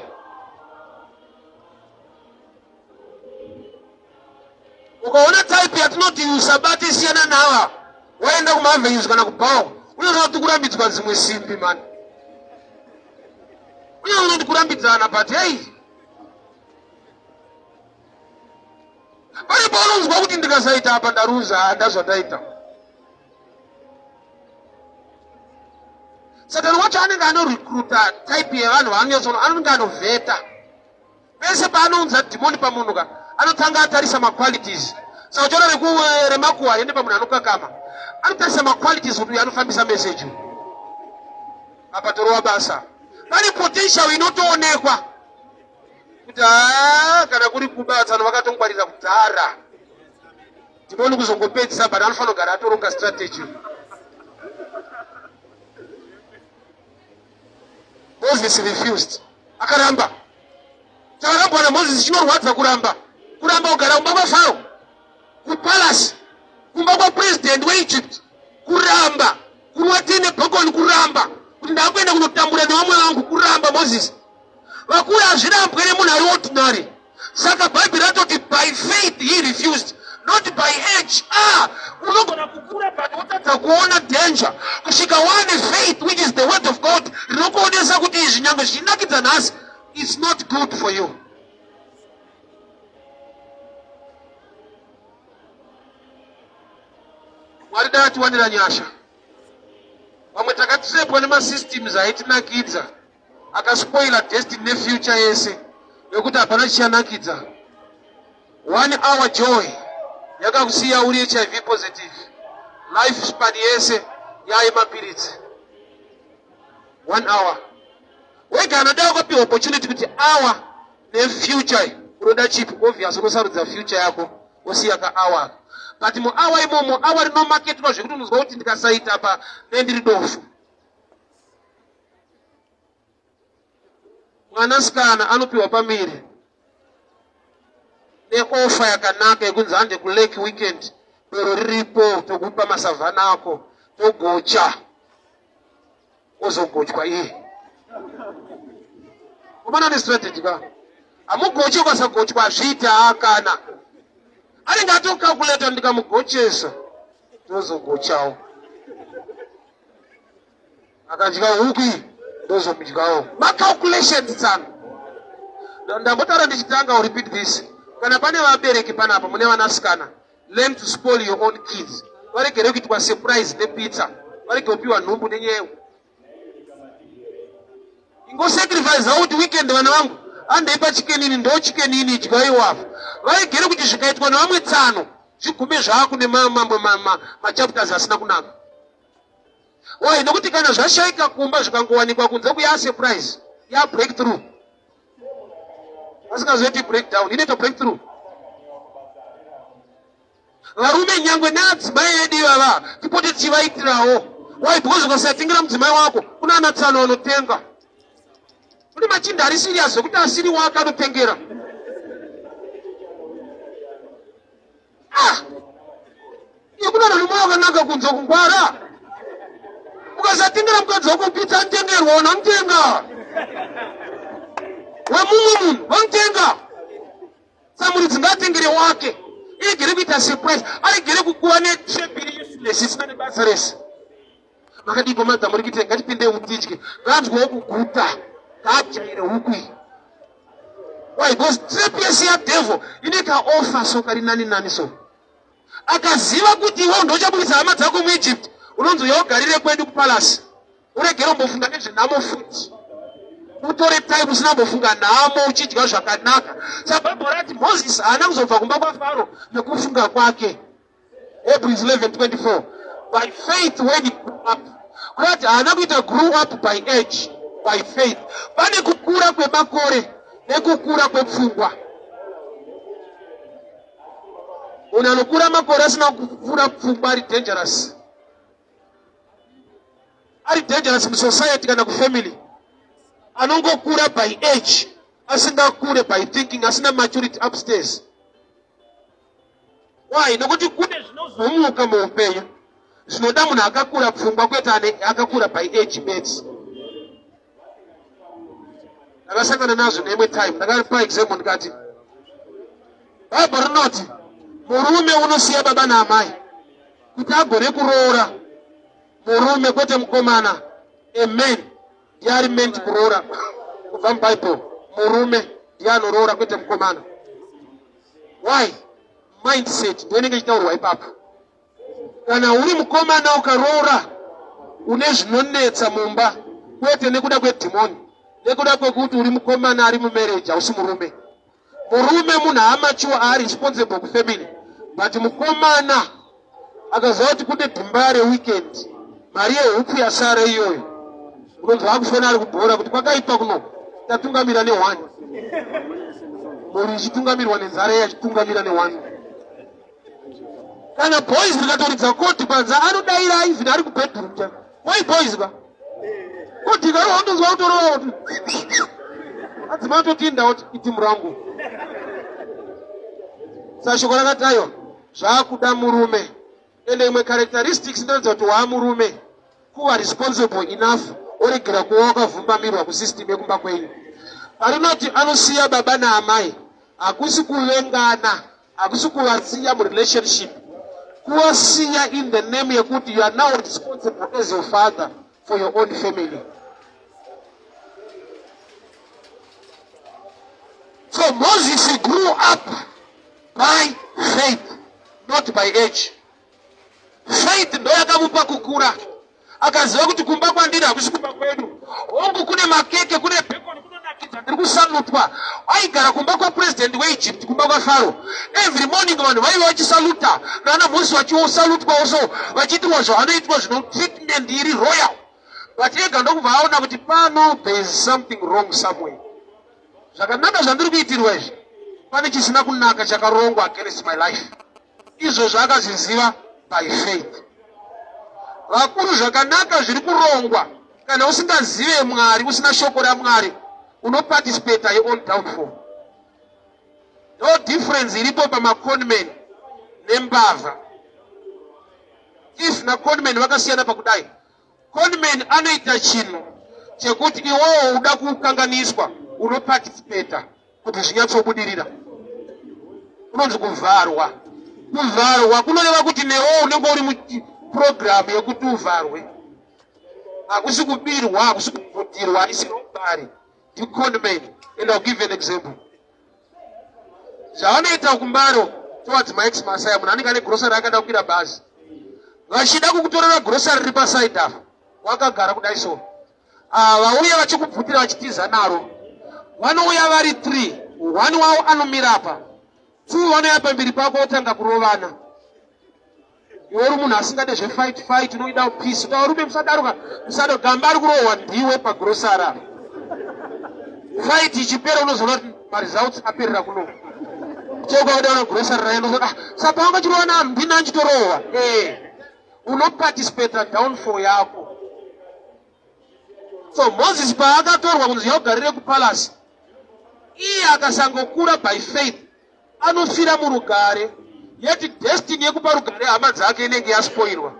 Ukaona type yatinoti usabate, siyana nava, waenda kumavenues kana kubhawa, unoona kuti kurambidzwa dzimwe simbi mani, unoona kuti kurambidzana, but hey, pane paunonzwa kuti ndikasaita apa ndaruza, handa zvandaita. Satani wacho anenge anorecruta type yevanhu vaanonyatsoona, anenge anovheta. Pese paanounza dhimoni pamunhu ka, anotanga atarisa maqualities. Saka uchiona remakuhwa riende pamunhu anokakama, anotarisa maqualities kuti uyu anofambisa meseji apa, torova basa. Pane potential inotoonekwa kuti haa, kana kuri kuba, tsano vakatongwarira kudhara. Dhimoni kuzongopedzisa, but anofanira kugara atoronga strategy. Moses refused, akaramba. Chakarambwa naMoses chinorwadza kuramba. Kuramba kugara kumba kwaFaro, kupalace, kumba kwapresident weEgypt, kuramba kunwa tii nebhokoni, kuramba kuti ndakuenda kunotambura nevamwe vangu, kuramba Moses. Vakuru, hazvirambwe nemunhu ari ordinary. Saka Bhaibheri ratoti by faith he refused, not by age. Ah, unogona kukura but wotadza kuona danger kusvika wane faith which is the word of God rinokuonesa kuti izvi nyange zvichinakidza nhasi it's not good for you. Mwari dai atiwanira nyasha. Vamwe takatrepwa nemasystems aitinakidza akaspoila destiny nefuture yese yokuti hapana chichanakidza. One hour joy yakakusiya uri HIV positive, life span yese yaye mapiritsi. One hour wega anoda wakapiwa opportunity kuti hour nefuture unoda chipi? Obvious unosarudza future yako wosiya ka hour but muhour imomo hour rinomaketwa zvekuti unonzwa kuti ndikasaita pa nendiri dofu. Mwanasikana anopiwa pamiri neofa yakanaka yekunzi hande kulake weekend, doro riripo, tokupa masavhana ako, togocha, ozogochwa iye. Umana nestrategy ka hamugochi, ukasagochwa hazviite haakana anenge atokalkuleta ndikamugochesa tozogochawo akadya huku iyi ndozomudyawo. Macalculations tsano ndambotaura ndichitanga. I'll repeat this. Kana pane vabereki panapa mune vanasikana, learn to spoil your own kids. Varegere kuitwa surprise nepizza, varege kupiwa nhumbu nenyewe. Ingosacrifice kuti weekend vana vangu handei pachikenini, ndo chikenini idyaiwo apa. Varegere kuti zvikaitwa nevamwe tsano zvigume zvaaku nemamwe machapters asina kunaka. Why? Nokuti kana zvashaika kumba zvikangowanikwa kunze kuya surprise ya breakthrough, asingazoiti breakdown, inoita breakthrough. Varume, nyangwe neadzimai edu ivava, tipote tichivaitirawo. Why? Because ukasatengera mudzimai wako, kuna ana tsano vanotenga. Kune machinda ari serious zvekuti asiri wake anotengera. Ah, iye kuna vanhu moyo wakanaka kunze kungwara. Ukasatengera mukadzi wako pizza, anotengerwa, vanhu vanotenga wemumwe munhu vanotenga. Samuridzi ngaatengere wake, iregere kuita surprise, aregere kukuva netrap iri useless isina nebasa rese. Makadiko madha, muri kuite ngatipinde mutidye. Nganzwawo kuguta, ngaajaire huku iyi. Why? Because trap yese yadevil ine kaoffer so kari nani nani so. Akaziva kuti iwe ndochabudisa hama dzako muEgypt, unonzi uya ugarire kwedu kupalasi, uregere umbofunga nezvenhamo futi, utore time usina kumbofunga nhamo, uchidya zvakanaka. Sabhaibheri rati Moses haana kuzobva kumba kwaFaro nekufunga kwake. Hebrews 11:24, by faith when he grew up. Kurati haana kuita grew up by age, by faith. Pane kukura kwemakore nekukura kwepfungwa. Munhu anokura makore asina kukura pfungwa ari dangerous, ari dangerous musociety kana kufamily. Anongokura by age asingakure by thinking, asina maturity upstairs. Why? Nokuti kune zvinozomuka muupenyu zvinoda munhu akakura pfungwa, kwete ane akakura by age bedzi. Ndakasangana nazvo neimwe time, ndakapa example ndikati Bhaibheri rinoti murume unosiya baba naamai kuti agone kuroora. Murume, kwete mukomana. A man ndiye ari meant kuroora kubva mubhaibheri. Murume ndiye anoroora, kwete mukomana. Why? Mindset ndiyo inenge ichitaurwa ipapo. Kana uri mukomana ukaroora, une zvinonetsa mumba, kwete nekuda kwedhimoni, nekuda kwekuti uri mukomana ari mumarriage, hausi murume. Murume munhu amature, ari responsible kufamily, but mukomana akaziva kuti kune dhimba reweekend, mari yehupfu yasara iyoyo, unonzwa akufona ari kubhora kuti kwakaipa kuno, tatungamira neone, mhuri ichitungamirwa nenzara, yachitungamira neone. Kana boys rikatoridza koti panze, anodaira even ari kubedroom cha. Why? Boys ba koti karowa, undonzwa kutorova kuti adzimai atotinda kuti itimu rangu. Sashoko rakati aiwa, zvaakuda murume. Ende imwe characteristics inoratidza kuti waamurume kuva responsible enough oregera kuva wakavhumbamirwa kusystem yekumba kwenyu. Parinoti anosiya baba naamai. Hakusi kuvengana, hakusi kuvasiya murelationship. Kuvasiya in the name yekuti you are now responsible as your father for your own family. So Moses grew up by faith, not by age. Faith ndo yakamupa kukura. Akaziva kuti kumba kwandiri hakusi kumba kwedu. Hongu kune makeke, kune bacon, kunonakidza, ndiri kusalutwa. Aigara kumba kwapresident weEgypt, kumba kwaFaro. Every morning vanhu vaiva vachisaluta nana Moses vachisalutwawo so vachiitirwa zvavanoitwa zvino treatment iri royal. But ega ndokubva aona kuti pano there is something wrong somewhere. Zvakanaka zvandiri kuitirwa izvi, pane chisina kunaka chakarongwa against my life. Izvozvo akazviziva by faith. Vakuru, zvakanaka zviri kurongwa, kana usingazive Mwari, usina shoko raMwari, unoparticipata your own downfall. No difference iripo pamaconman nembavha. Thief naconman vakasiyana pakudai. Conman anoita chinhu chekuti iwowo uda kukanganiswa, unoparticipata kuti zvinyatsobudirira. Kunonzi kuvharwa. Kuvharwa kunoreva kuti newo unenge uri muprogramu yekuti uvharwe. Hakusi kubirwa, hakusi kubvutirwa, isi robbery. Ndiconman. And I'll give an example. Zvavanoita kumbaro towards my ex Masaya, munhu anenge ane grocery akada kukwira bhazi, vachida kukutorera grocery riri paside apa, wakagara kudai so, vauya vachikubvutira vachitiza naro. Vanouya vari 3, one wavo anomira apa, 2 vanouya pamberi pako otanga kurovana. Iwe uri munhu asingade zvefight fight, unoida peace. Uta varume musadaro ka, musado gamba ari kurohwa ndiwe pagrocery apa. Fight ichipera unozoona kuti maresults aperera kuno. Cheuka wadaona grocery raenda unozoona, saka wanga chirohwa naanhu ndini anchitorohwa. Unoparticipata downfall yako. So Moses paakatorwa kunzi yaugarire kupalace, iye akasangokura by faith, anofira murugare, yet destiny yekupa rugare hama dzake inenge yaspoilwa.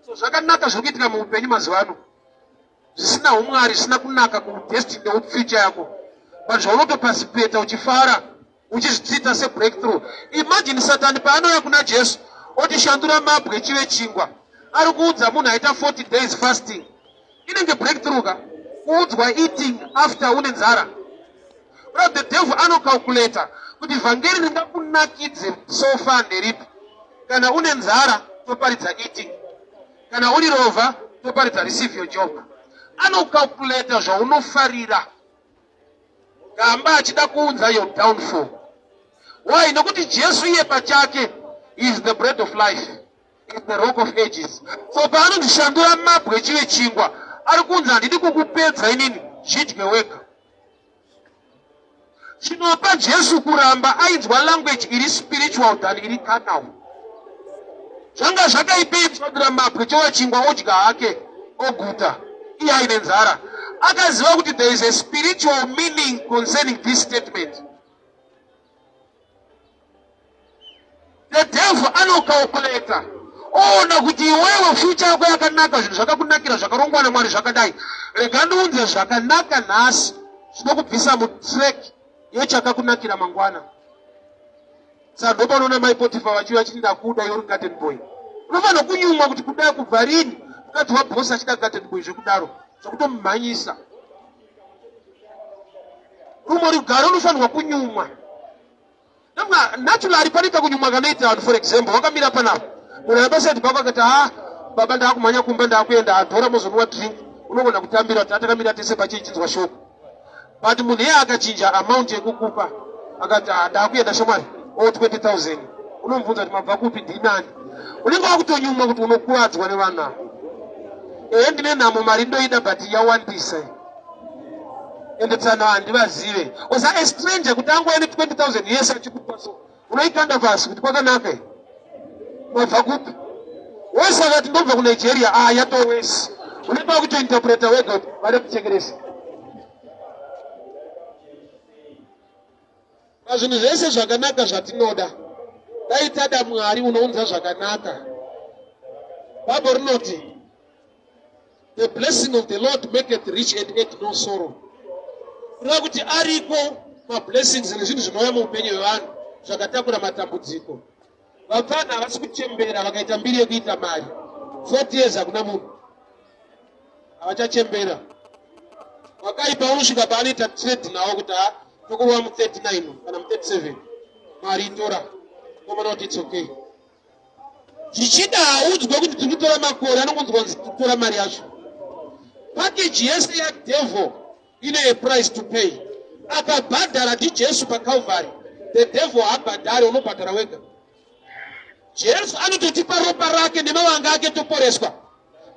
So zvakanaka zviri kuitika muupenyu mazuva ano zvisina umwari, zvisina kunaka kudestiny nefuture yako, but zvaunotopasipeta uchifara uchizvitrita sebreakthrough. Imagine Satani paanouya kuna Jesu oti shandura mabwe chive chingwa, ari kuudza munhu aita 40 days fasting. Inenge breakthrough ka kuudzwa eating after une nzara. But the devil anocalculata kuti vhangeri ringakunakidze so far nderipi. Kana une nzara toparidza eating, kana uri rovha toparidza receive your job. Anocalculata zvaunofarira. Gamba achida kuunza your downfall. Why? Nokuti Jesu iye pachake is the bread of life, is the rock of ages. So paanondishandura mabwe chive chingwa, ari kunzi handidi kukupedza inini, zvidye wega. Chinopa Jesu kuramba ainzwa language iri spiritual than iri carnal. Zvanga zvakaipei kushandura mabwe chova chingwa odya hake oguta, iye aine nzara. Akaziva kuti there is a spiritual meaning concerning this statement. The devil anocalculata oona kuti iwewe future yako yakanaka, zvinhu zvakakunakira zvakarongwa naMwari zvakadai, rega ndiunze zvakanaka nhasi zvinokubvisa mutrack yechakakunakira mangwana. Saka ndopanoona mai Potifa vachiuya vachiti ndakuda, iwe uri garden boy. Unofanira kunyumwa kuti kudai kubva rini mukadzi wabhosi achida garden boy zvekudaro, zvekutomumhanyisa. Rumwe rugare unofanirwa kunyumwa. Naturally panoita kunyumwa kanoita vanhu. For example, wakamira panapa, munhu ari paside pako akati, ha baba, ndaakumhanya kumba, ndaakuenda, adhora mozonwa drink. Unogona kutambira kuti atakamira tese pachichinzwa shoko. But munhu iye akachinja amount yekukupa akati, ha ndaakuenda shamwari, o 20,000, unomubvunza kuti mabva kupi, ndinani? Unenge wakutonyumwa kuti unokuvadzwa nevanhu ava. Ehe, ndine nhamo, mari ndoida, but yawandisa, ende tsano handivazive. Osa a stranger kuti angouya ne 20,000 yese achikupa so, unoikanda pasi kuti kwakanaka, mabva kupi? Wese akati ndobva kuNigeria, ah, yatowesi. Unenge wakutointerpreta wega kuti vada kuchekeresa. Pazvinhu zvese zvakanaka zvatinoda, dai tada Mwari unounza zvakanaka. Bhaibheri rinoti The blessing of the Lord maketh rich and add no sorrow. Kureva kuti ariko mablessings nezvinhu zvinouya muupenyu hwevanhu zvakatakura matambudziko. Vapfana havasi kuchembera vakaita mbiri yekuita mari. 40 years hakuna munhu. Havachachembera. Wakaipa unosvika paanoita trade nawo kuti ha tokurova mu 39 kana mu 37. Mari itora. Komana kuti it's okay. Zvichida haudzwe kuti tiri kutora makore anongonzwa kunzi tikutora mari yacho. Package yese yadevil ine a price to pay. Akabhadhara ndiJesu paCalvary. The devil habhadhari, unobhadhara wega. Jesu anototipa ropa rake nemavanga ake toporeswa.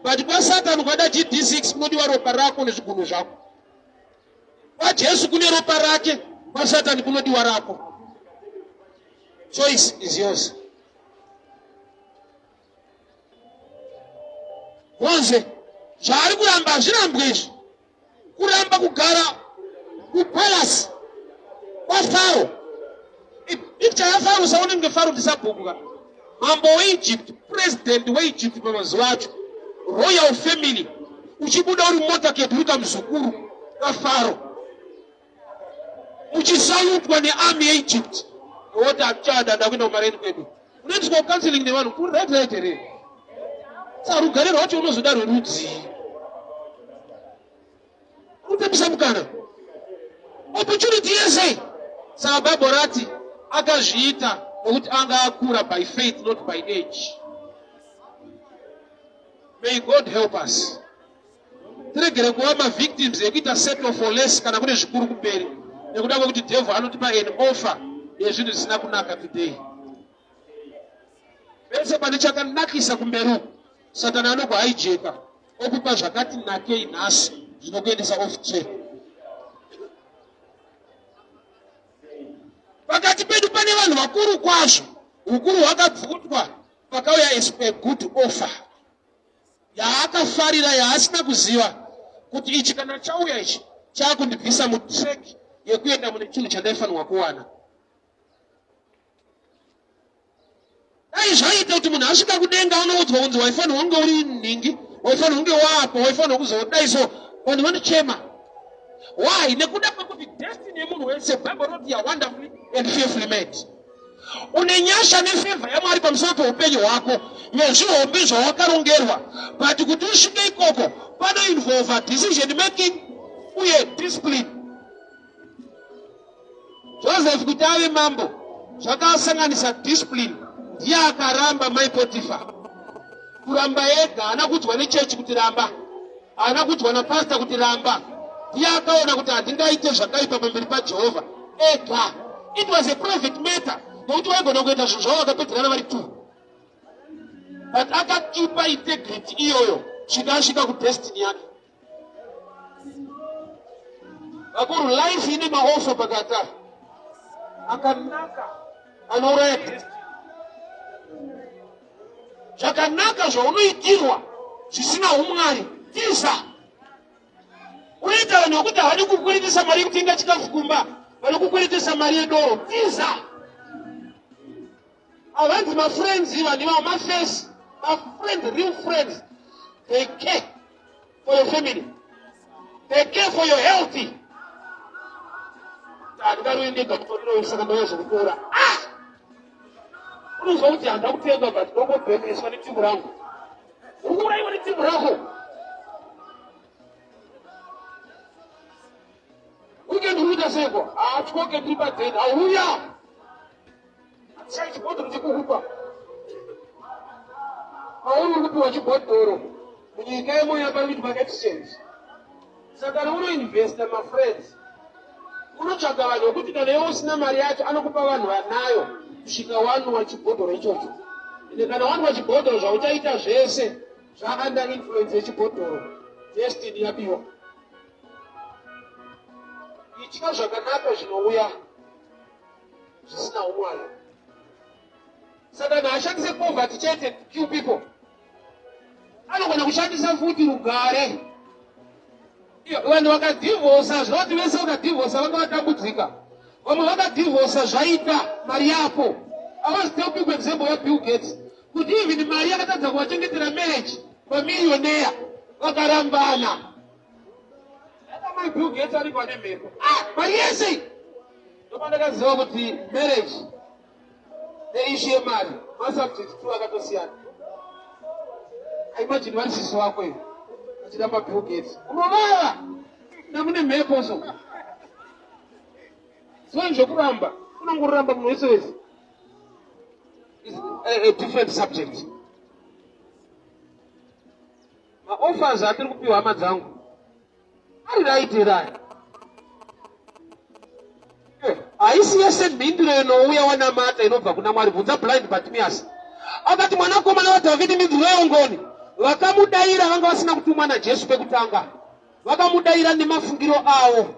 But kwaSatan kwada GD6 kunodiwa ropa rako nezvigunwe zvako. KwaJesu kune ropa rake, kwaSatan kunodiwa rako. Choice is yours. Honze zvaari kuramba hazvirambwe izvi. Kuramba kugara kupalace kwaFaro. Picture yaFaro usaone kunge Faro ndisabhuku ka. Mambo weEgypt, president weEgypt pamazuva acho, royal family, uchibuda uri motorcade uri kamuzukuru kaFaro. Muchisalutwa nearmy yeEgypt. Woti hatichada ndakuenda kumareni kwedu. Unoitiswa counseling nevanhu kuri right right here? Saka rugare rwacho unozoda rwerudzii? Unotambisa mukana. Opportunity yese. Saka Bible rati akazviita nokuti anga akura by faith not by age. May God help us. Tiregere kuva mavictims ekuita settle for less kana kune zvikuru kumberi nekuda kwekuti devil anotipa an offer yezvinhu zvisina kunaka today. Pese pane chakanakisa kumberi uku, Satani anokuhaijeka okupa zvakati nakei nhasi zvinokuendesa off track. Pakati pedu pane vanhu vakuru kwazvo, ukuru hwakabvutwa pakauya a good offer yaakafarira yaasina kuziva kuti ichi kana chauya ichi chakundibvisa mutrack yekuenda mune chinhu chandaifanirwa kuwana. Dai zvaiita kuti munhu asvika kudenga anoudzwa kunzi waifanirwa kunge uri nhingi, waifanirwa kunge waapa, waifanirwa kuzodai so vanhu vanochema. Why? Nekuda kwekuti destiny yemunhu wese Bible rinoti you are wonderfully and fearfully made. Une nyasha nefevha yaMwari pamusoro peupenyu hwako nezvihombe zvawakarongerwa, but kuti usvike ikoko panoinvolva decision making uye discipline. Joseph kuti ave mambo zvakasanganisa discipline. Ndiye akaramba mai Potifa. Kuramba ega, haana kuudzwa nechechi kuti ramba, haana kuudzwa napastor kuti ramba. Ndiye akaona kuti handingaite zvakaipa pamberi paJehovha ega. It was a private matter nekuti vaigona kuita zvinhu zvavo vakapedzerana vari two, but akakipa integrity iyoyo svika asvika kudestiny yake. Vakuru, life ine maofa pakati apa akanaka anouraya destiny. Zvakanaka zvaunoitirwa zvisina umwari, tiza. Unoita vanhu vekuti havadi kukweretesa mari yekutenga chikafu kumba, vanokukweretesa mari yedoro, tiza. Havanzi mafriends iva ndiva mafesi, mafriends, real friends, they care for your family, they care for your health. Handingaroyi ndega mutoriro saka ndauya zvekutora. Ah! Unonzwa kuti handina kutenga but ndongobhemeswa netimu rangu. Uri kuuraiwa netimu rako. Weekend uri kuita seiko? Ah, tyoke ndiri padeni. Auya! Chai chibhodhoro chekuhupa. Pauri uri kupiwa chibhodhoro munyika yemoyo pari kuitwa exchange. Saka kana unoinvesta mafriends unotsvaga vanhu vekuti kana iwe usina mari yacho anokupa vanhu vanayo kusvika wanwa chibhodhoro ichocho. Ende kana wanwa chibhodhoro zvauchaita zvese zva under influence yechibhodhoro, destiny yabiwa. Itya zvakanaka zvinouya zvisina umwari. Satani haashandise poverty chete to kill people, anogona kushandisa futi rugare. Vanhu vakadhivhosa zvinoti vese vakadhivhosa vanga vatambudzika, vamwe vakadhivhosa zvaita mari yako. I was tell people example yaBill Gates kuti even mari yakatadza kuvachengetera marriage, mamillionaire. Vakarambana. Mai Bill Gates ari pane mhepo. Ah, mari yese. Ndopandakaziva kuti marriage neissue yemari masubject two akatosiyana. Imagine vari sisi wako iwe achiramba Bill Gates. Unovava namune mhepo so. Zvinhu zvekuramba unongoramba munhu wese wese. Is a different subject. Maoffers atiri kupiwa hama dzangu ari right here aya? Eh, haisi yese mhinduro inouya wanamata inobva kuna Mwari. Bvunza blind Bartimaeus. Akati mwanakomana waDhavhidhi ndinzwirewo ngoni. Vakamudaira vanga vasina kutumwa naJesu pekutanga. Vakamudaira nemafungiro avo.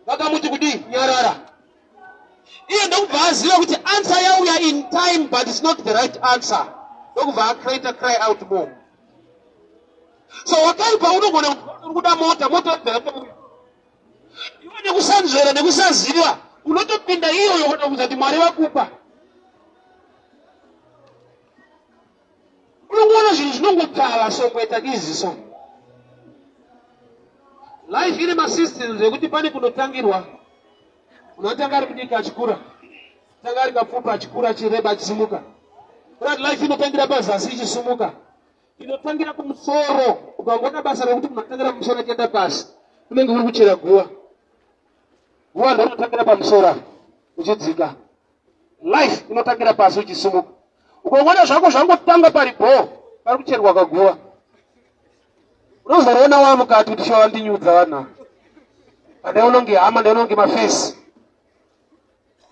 Vakamuti kudii? Nyarara. Iye ndokubva aziva kuti answer yauya in time but it's not the right answer. Ndokubva acreata cry out more. So wakaipa unogona uri kuda mota, mota yobva yatouya. Iwe nekusanzvera nekusaziva unotopinda iyoyo kutokuza kuti Mwari vakupa. Unongoona zvinhu zvinongopfava so kuita izi so. Life ine masystems ekuti pane kunotangirwa. Unotanga ari mudiki achikura, tanga ari kapfupi achikura, achireba, achisimuka. Kurati life inotangira pazasi ichisumuka, inotangira kumusoro. Ukangoona basa rekuti munhu atangira kumusoro achienda pasi, unenge uri kuchera guva. Guva ndorinotangira pamusoro uchidzika. Life inotangira pasi uchisimuka. Ukangoona zvako zvangotanga pari bhoo, pari kucherwa kaguva. Unozoroona wamukati kuti shuwa vandinyudza vanhu ava. Pandaunonge hama, ndaunonge mafesi.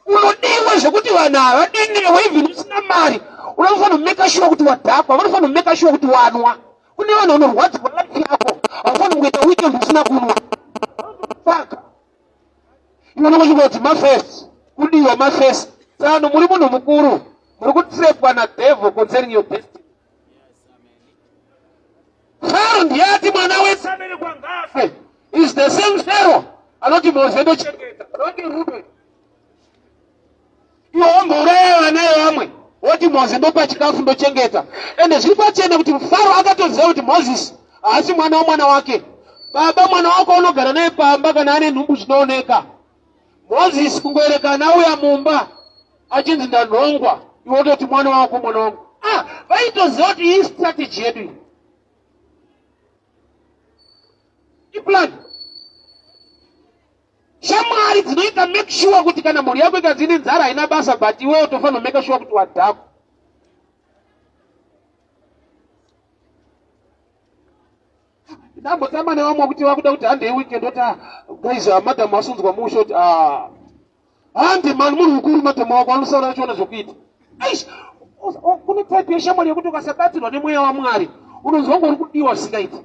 Unodiwa zvekuti vanhu havadinewe even usina mari. Unofanira kumeka sure kuti wadhakwa, vanofanira kumeka sure kuti wanwa. Kune vanhu vanorwadzirwa life yako, haufaniri kuita weekend usina kunwa. Saka iwe unongosvika kuti mafesi, kudiwa mafesi. Tsano muri munhu mukuru, muri kutrepwa nadevil concerning your destiny. Faro ndiye ati mwana wese aberekwa ngaafe. Is the same Pharaoh anoti Mose ndochengeta. Anoti Ruben. Iwe wambouraya vana vevamwe woti Mose ndopa chikafu ndochengeta. Ende zviri pachena kuti Faro akatoziva kuti Moses haasi mwana womwana wake. Baba mwana wako unogara naye pamba kana ane nhumbu zvinooneka. Moses kungoerekana auya mumba achinzi ndanhongwa iwe wototi mwana wako mwana wangu. Ah, vaitoziva kuti iyi strategy yedu iyi. Iplan. Shamwari dzinoita make sure kuti kana mhuri yako ikanzi ine nzara haina basa but iwewe utofanira make sure kuti wadhakwa. Ndambotamba nevamwe kuti vakuda kuti handei weekend oti ah, guys ah, madam asunzwa mushe kuti ah, hande mani munhu mukuru madam wako anosaura achiona zvekuita. Eish, kune type yeshamwari yekuti ukasabatsirwa nemweya waMwari unonzwa kunge uri kudiwa zvisingaiti.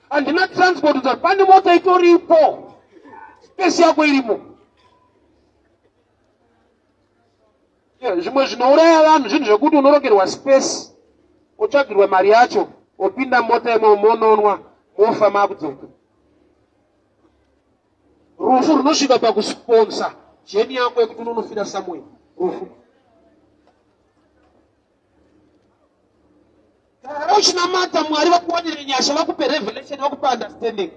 Handina transport kuti pane mota itoripo space yako irimo. Zvimwe zvinouraya vanhu zvinhu zvekuti unorokerwa space wotsvagirwa mari yacho wopinda mota imo mononwa mofa makudzoka. Rufu runosvika pakusponsa jeni yako yekuti unonofira somewhere. Rufu. Gara uchinamata Mwari vakuwanire nyasha vakupe revelation vakupe understanding.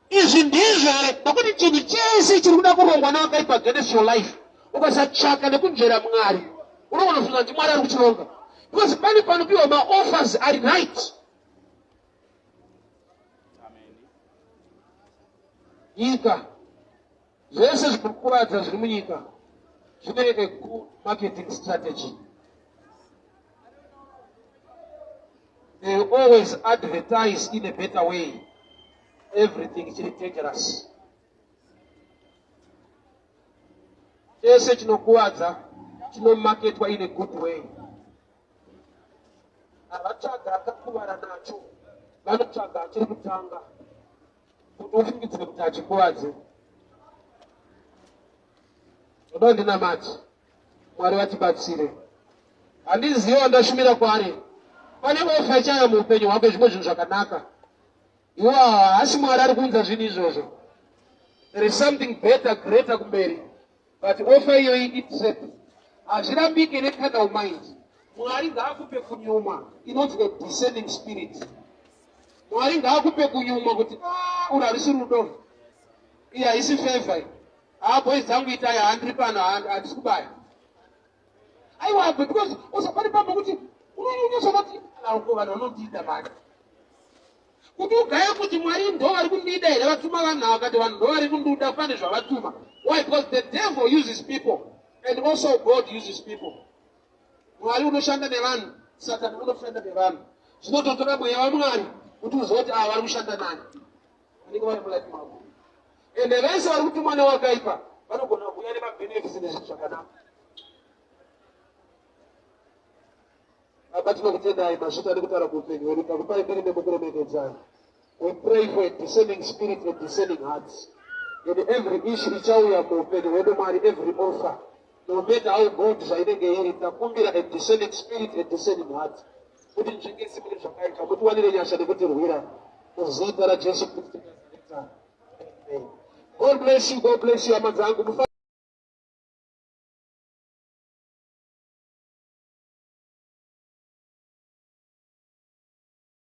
Izvi ndizvo here nokuti chinhu chese chiri kuda kurongwa nevakaipa against your life ukasatsvaka nekunzvera Mwari unogona kufunga kuti Mwari ari kuchironga because pane panopiwa maoffers ari right. Nyika zvese zvinokuvadza zviri munyika zvine a good marketing strategy. They always advertise in a better way. Everything chiri dangerous. Chese chinokuvadza chinomaketwa in a good way. Havatsvaga akakuvara nacho, vanotsvaga achiri kutanga kuti ufungidzire kuti achikuvadze. Ndoda ndinamate. Mwari vatibatsire. Handizivi wandashumira kwaari. Pane ofa ichauya muupenyu hwako zvimwe zvinhu zvakanaka. Iwo haasi Mwari ari kuunza zvinhu izvozvo. There is something better, greater kumberi. But ofa iyoyi itrap. Hazvirambike necarnal mind. Mwari ngaakupe kunyumwa inonzi a discerning spirit. Mwari ngaakupe kunyumwa kuti ah, uri harisi rudo, iyi haisi favor. Ah, boys dzangu itai, handiri pano, handisi kubaya. Aiwa, because usapane pamwe kuti unonyatsoona kuti vanhu vanondida mani. Kuti ugaye kuti Mwari ndo vari kundida here vatuma vanhu ava, kati vanhu ndo vari kunduda, pane zvavatuma. Why? Because the devil uses people and also God uses people. Mwari unoshanda nevanhu, Satani unoshanda nevanhu. Zvinototora mweya waMwari kuti uzive kuti ava vari kushanda nani, vanenge vari mulife mako. Ende vese vari kutumwa newakaipa vanogona kuuya nemabenefits nezvinhu zvakanaka. Baba, tinokutendai, mazvita nekutaura kuupenyu hwedu. Takupai mbiri nemukuremekedzai. We pray for a discerning spirit and discerning hearts in every issue ichauya muupenyu hwedu. Mwari, every offer, no matter how good zvainenge iri, takumbira a discerning spirit and discerning heart kuti nzvengese mune zvakaita. Mutiwanire nyasha nekutirwira muzita raJesu Kristu. Amen. God bless you, God bless you, hama dzangu.